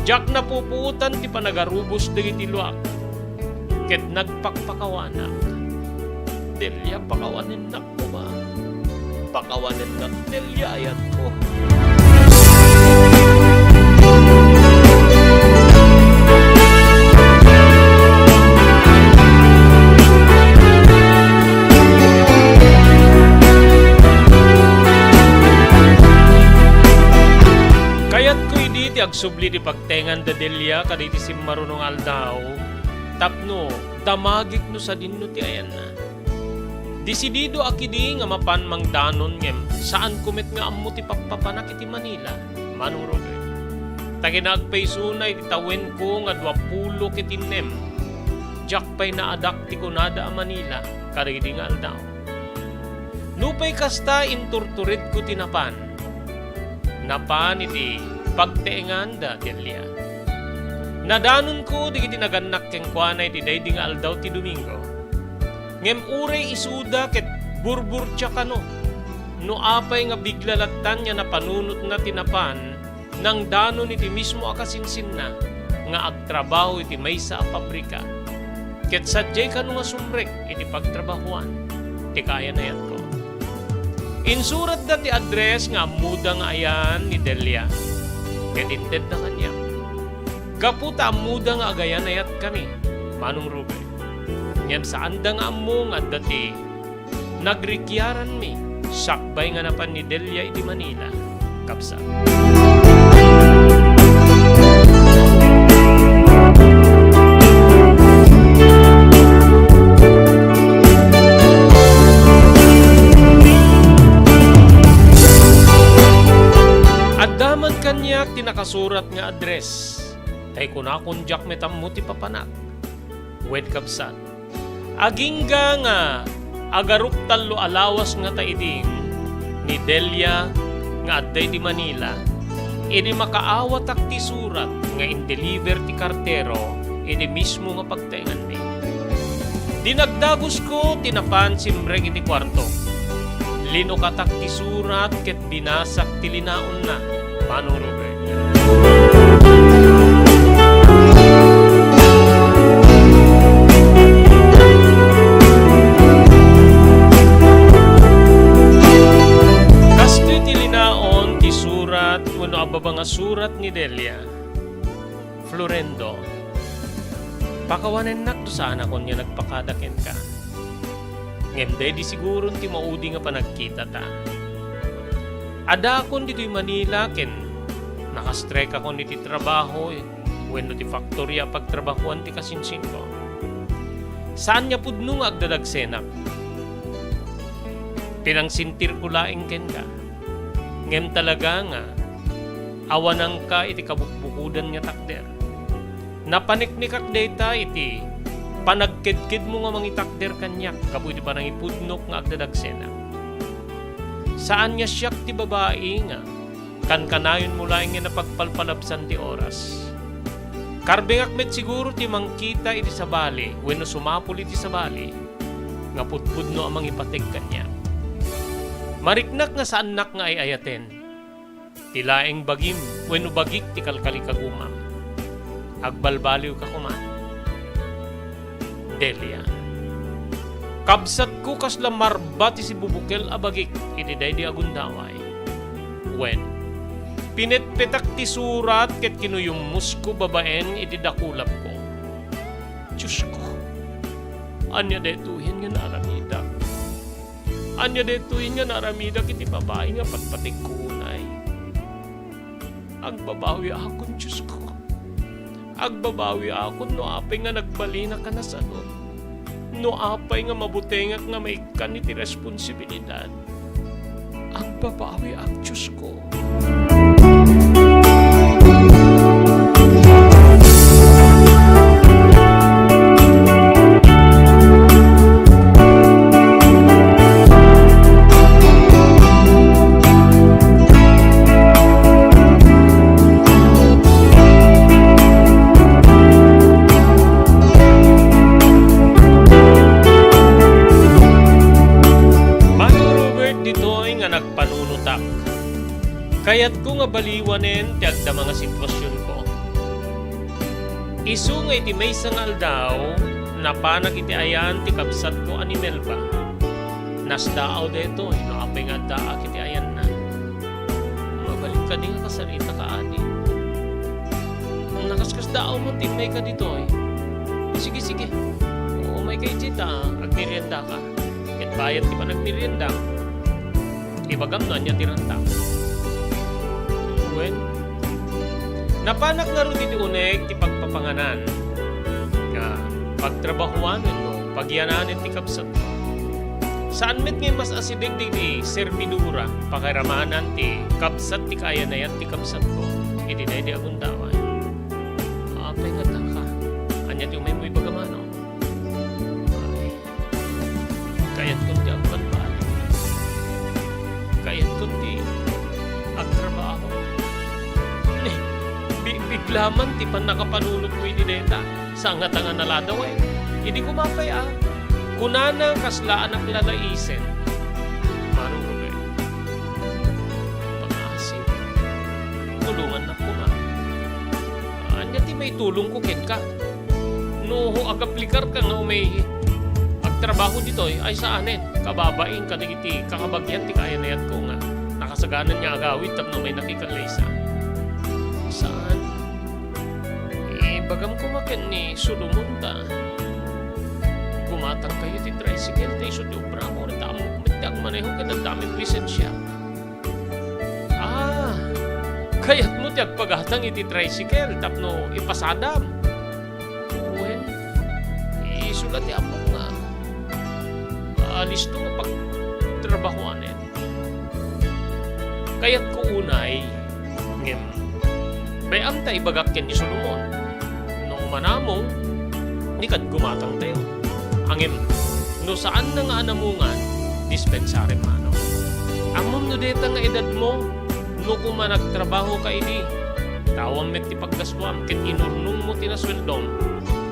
diak napupuotan ti panagarubos dagiti luak. Ket nagpakpakawanak. Delia, pakawanennak koma. Pakawanennak, Delia, ayatko. Kayatko idi ti agsubli ti pagtaengan da Delia kadagiti simmaruno nga aldaw tapno damagek no sadinno ti ayanna. Desididoak idi nga mapan mangdanon ngem saanko met nga ammo ti pappapanak iti Manila, Manong Robert. Ta kinaagpaysona iti tawenko nga duapulo ket innem, diak pay naadak ti kunada a Manila kadagidi nga aldaw. Nupay kasta, inturturedko ti napan. Napan iti pagtaengan da Delia. Nadanonko dagiti nagannak kenkuana iti daydi nga aldaw ti Domingo. Ngem uray isuda ket burburtia kano. No apay nga bigla lattan nga napanunotna ti napan, nangdanon iti mismo a kasinsinna nga agtrabaho iti maysa a pabrika. Ket sadiay kano nga sumrek iti pagtrabahoan ti kaayan-ayatko. Insuratda ti address nga ammoda nga ayan ni Delia, ket intedda kaniak. Gapu ta ammoda nga agayan-ayatkami, Manong Ruben, ngem saanda nga ammo nga adda ti nagrikiaranmi sakbay nga napan ni Delia iti Manila, kabsat. Adda man kaniak ti nakasurat nga address, tay kunakon diak met ammo ti papanak. Wen, kabsat, agingga nga agaruptallo a lawas ngata idi ni Delia nga adda iti Manila, idi makaawatak ti surat nga indeliver ti kartero iti mismo nga pagtaenganmi. Dinagdagusko ti napan simrek iti kuarto. Linukatak ti surat ket binasak ti linaonna, Manong Ruben. Kastoy ti linaon ti surat wenno ababa nga surat ni Delia. Florendo, pakawanennak no saanakon nga nagpakada kenka. Ngem daydi siguron ti maudi nga panagkitata. Addaakon ditoy Manila ken nakastrikakon iti trabaho wenno ti faktoria a pagtrabahoan ti kasinsinko. Saan nga pudno nga agdadagsenak. Pinangsentirko laeng kenka. Ngem talaga nga awananka iti kabukbukodan nga takder. Napaneknekak dayta iti panagkedkedmo nga mangitakder kaniak gapu iti panangipudnok nga agdadagsenak. Saan nga siak ti babai nga kankanayonmo laeng nga napagpalpalabsan ti oras. Karbengak met siguro ti mangkita iti sabali wenno sumapul iti sabali nga pudpudno a mangipateg kaniak. Mariknak nga saannak nga ay-ayaten ti laeng bagim wenno bagik ti kalkalikagumam. Agbalbaliwka koma, Delia. Kabsatko, kasla marba ti sibubukel a bagik iti daydi a gundaway. Wen, pinetpetak ti surat ket kinuyummosko babaen iti dakulapko. Diosko, ania daytoyen nga naaramidak? Ania daytoyen nga naaramidak iti babai nga patpategko unay? Agbabawiakon, Diosko. Agbabawiakon no apay nga nagbalinaka a nasanon. No apay nga mabutengak nga maikkan iti responsibilidad. Agbabawiak, Diosko. Manong Robert, ditoy nga nagpanunotak. Kayatko nga baliwanen ti agdama nga sitwasionko. Isu nga iti maysa nga aldaw, napanak iti ayan ti kabsatko a ni Melba. Nasdaaw daytoy no apay nga addaak iti ayanna. Mabalik kadi nga kasarita ka, adi? Nakaskasdaaw mo, ti umay ka ditoy. Sige, sige. Umay ka iti ta agmerienda ka. Ket bayat ti panagmerienda. Ibagam no ania ti renta. Wen, napanak ngarud iti uneg ti pagpapanganan nga pagtrabahuan wenno pagyananen ti kabsatko. Saan met nga mas asideg dagiti servidora, pakiramanan ti kabsat ti kaayan-ayan ti kabsatko iti daydi a gundaway. Apay nga taka? Ania ti umaymo ibaga, manong? Ay, kayatkon ti agbalbaliw. Kayatkon ti agtrabaho. Ni, bi-, bigla man ti pannakapanunotmo iti dayta. Saan nga ta nga naladaw, eh. Idi kumapay, ah. Kunana kasla anak lalaisen. Manong Robert, pangasim. Tulongannak koma. Ania ti maitulongko kenka? No agaplikarka nga umay agtrabaho ditoy, ay saanen. Kababain kadagiti kakabagian ti kaayan-ayatko nga nakasaganan nga agawid tapno umay nakikallaysa. Saan? Ibagam koma ken ni Solomon ta gumatangkayo ti tricycle ta isu ti obramo, ta ammok met ti agmaneho ket adda met lisensia. Ah, kayatmo ti agpagatang iti tricycle tapno ipasadam? Wen, isu la ti ammok nga alisto nga pagtrabahoanen. Kayatko unay, ngem bay-am ta ibagak ken ni Solomon. No umanamong, ni kad gumatangtayo. Ngem, no saanna nga anamongan, dispensarem, manong. Ammom no dayta nga edadmo, no koma nagtrabahoka idi, tawam met ti paggastuam ket inurnongmo ti nasueldom,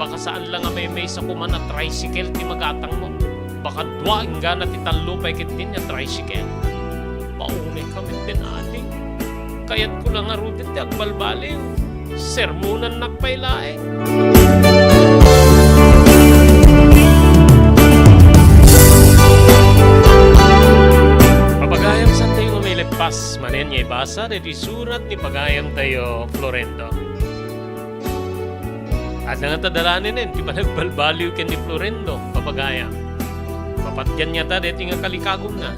baka saan la nga maymaysa koma a tricycle ti magatangmo. Baka dua, inggana ti tallo pay ketdin a tricycle. Paunay ka met den, adi. Kayatko la ngaruden ti agbalbaliw. Sermonannak pay laeng. Papagayam, saantayo nga maileppas manen nga ibasa daytoy surat ni pagayamtayo Florendo. Adda ngata dalanenen ti panagbalbaliw ken ni Florendo, papagayam. Mapatgan ngata daytoy nga kalikagumna.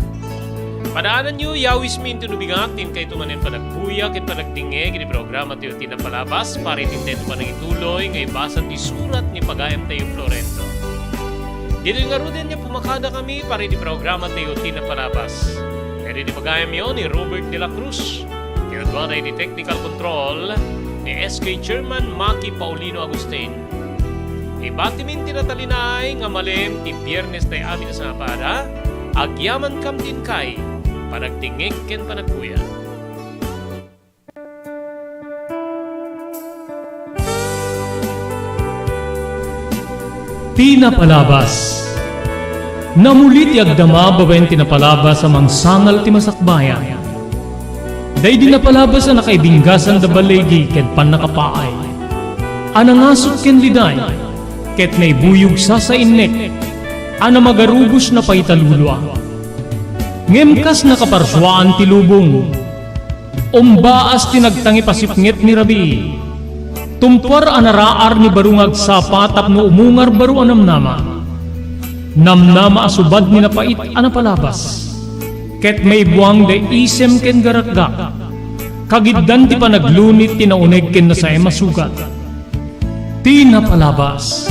Padaananyo, yawismi inton umigat ti inkayto manen panagbuya ken panagdingngeg iti programatayo ti napalabas, para iti intayto panangituloy nga ibasa ti surat ni pagayamtayo Florendo. Ditoy ngaruden nga pumakadakami para iti programatayo ti napalabas. Ken iti pagayamyo ni Robert de la Cruz. Kinadua iti technical control ni S K Chairman Maki Paulino Agustin. Ibatimin ti natalinaay nga malem ti Biernes tay amin a sangapada, agyamankam ti inkay, panagdingngeg ken panagbuya. Ti napalabas. Namuli ti agdama babaen ti napalabas a mangsangal ti masakbayan. Daydi napalabas a nakaibinggasan da baligi ken pannakapaay. A nangasut ken liday, ket naibuyog sasainnek. a namagarugosna pay ta lulua. Ngem kas nakaparsuaan ti lubong, umbaas ti nagtangipasipnget ni Rabii. Tumpuar a naraar ni baro nga agsapa tapno umungar baro a namnama. Namnama a subad ni napait a napalabas. Ket maibuang da isem ken garakgak. Kagiddan ti panaglunit ti nauneg ken nasaem a sugat. Ti napalabas.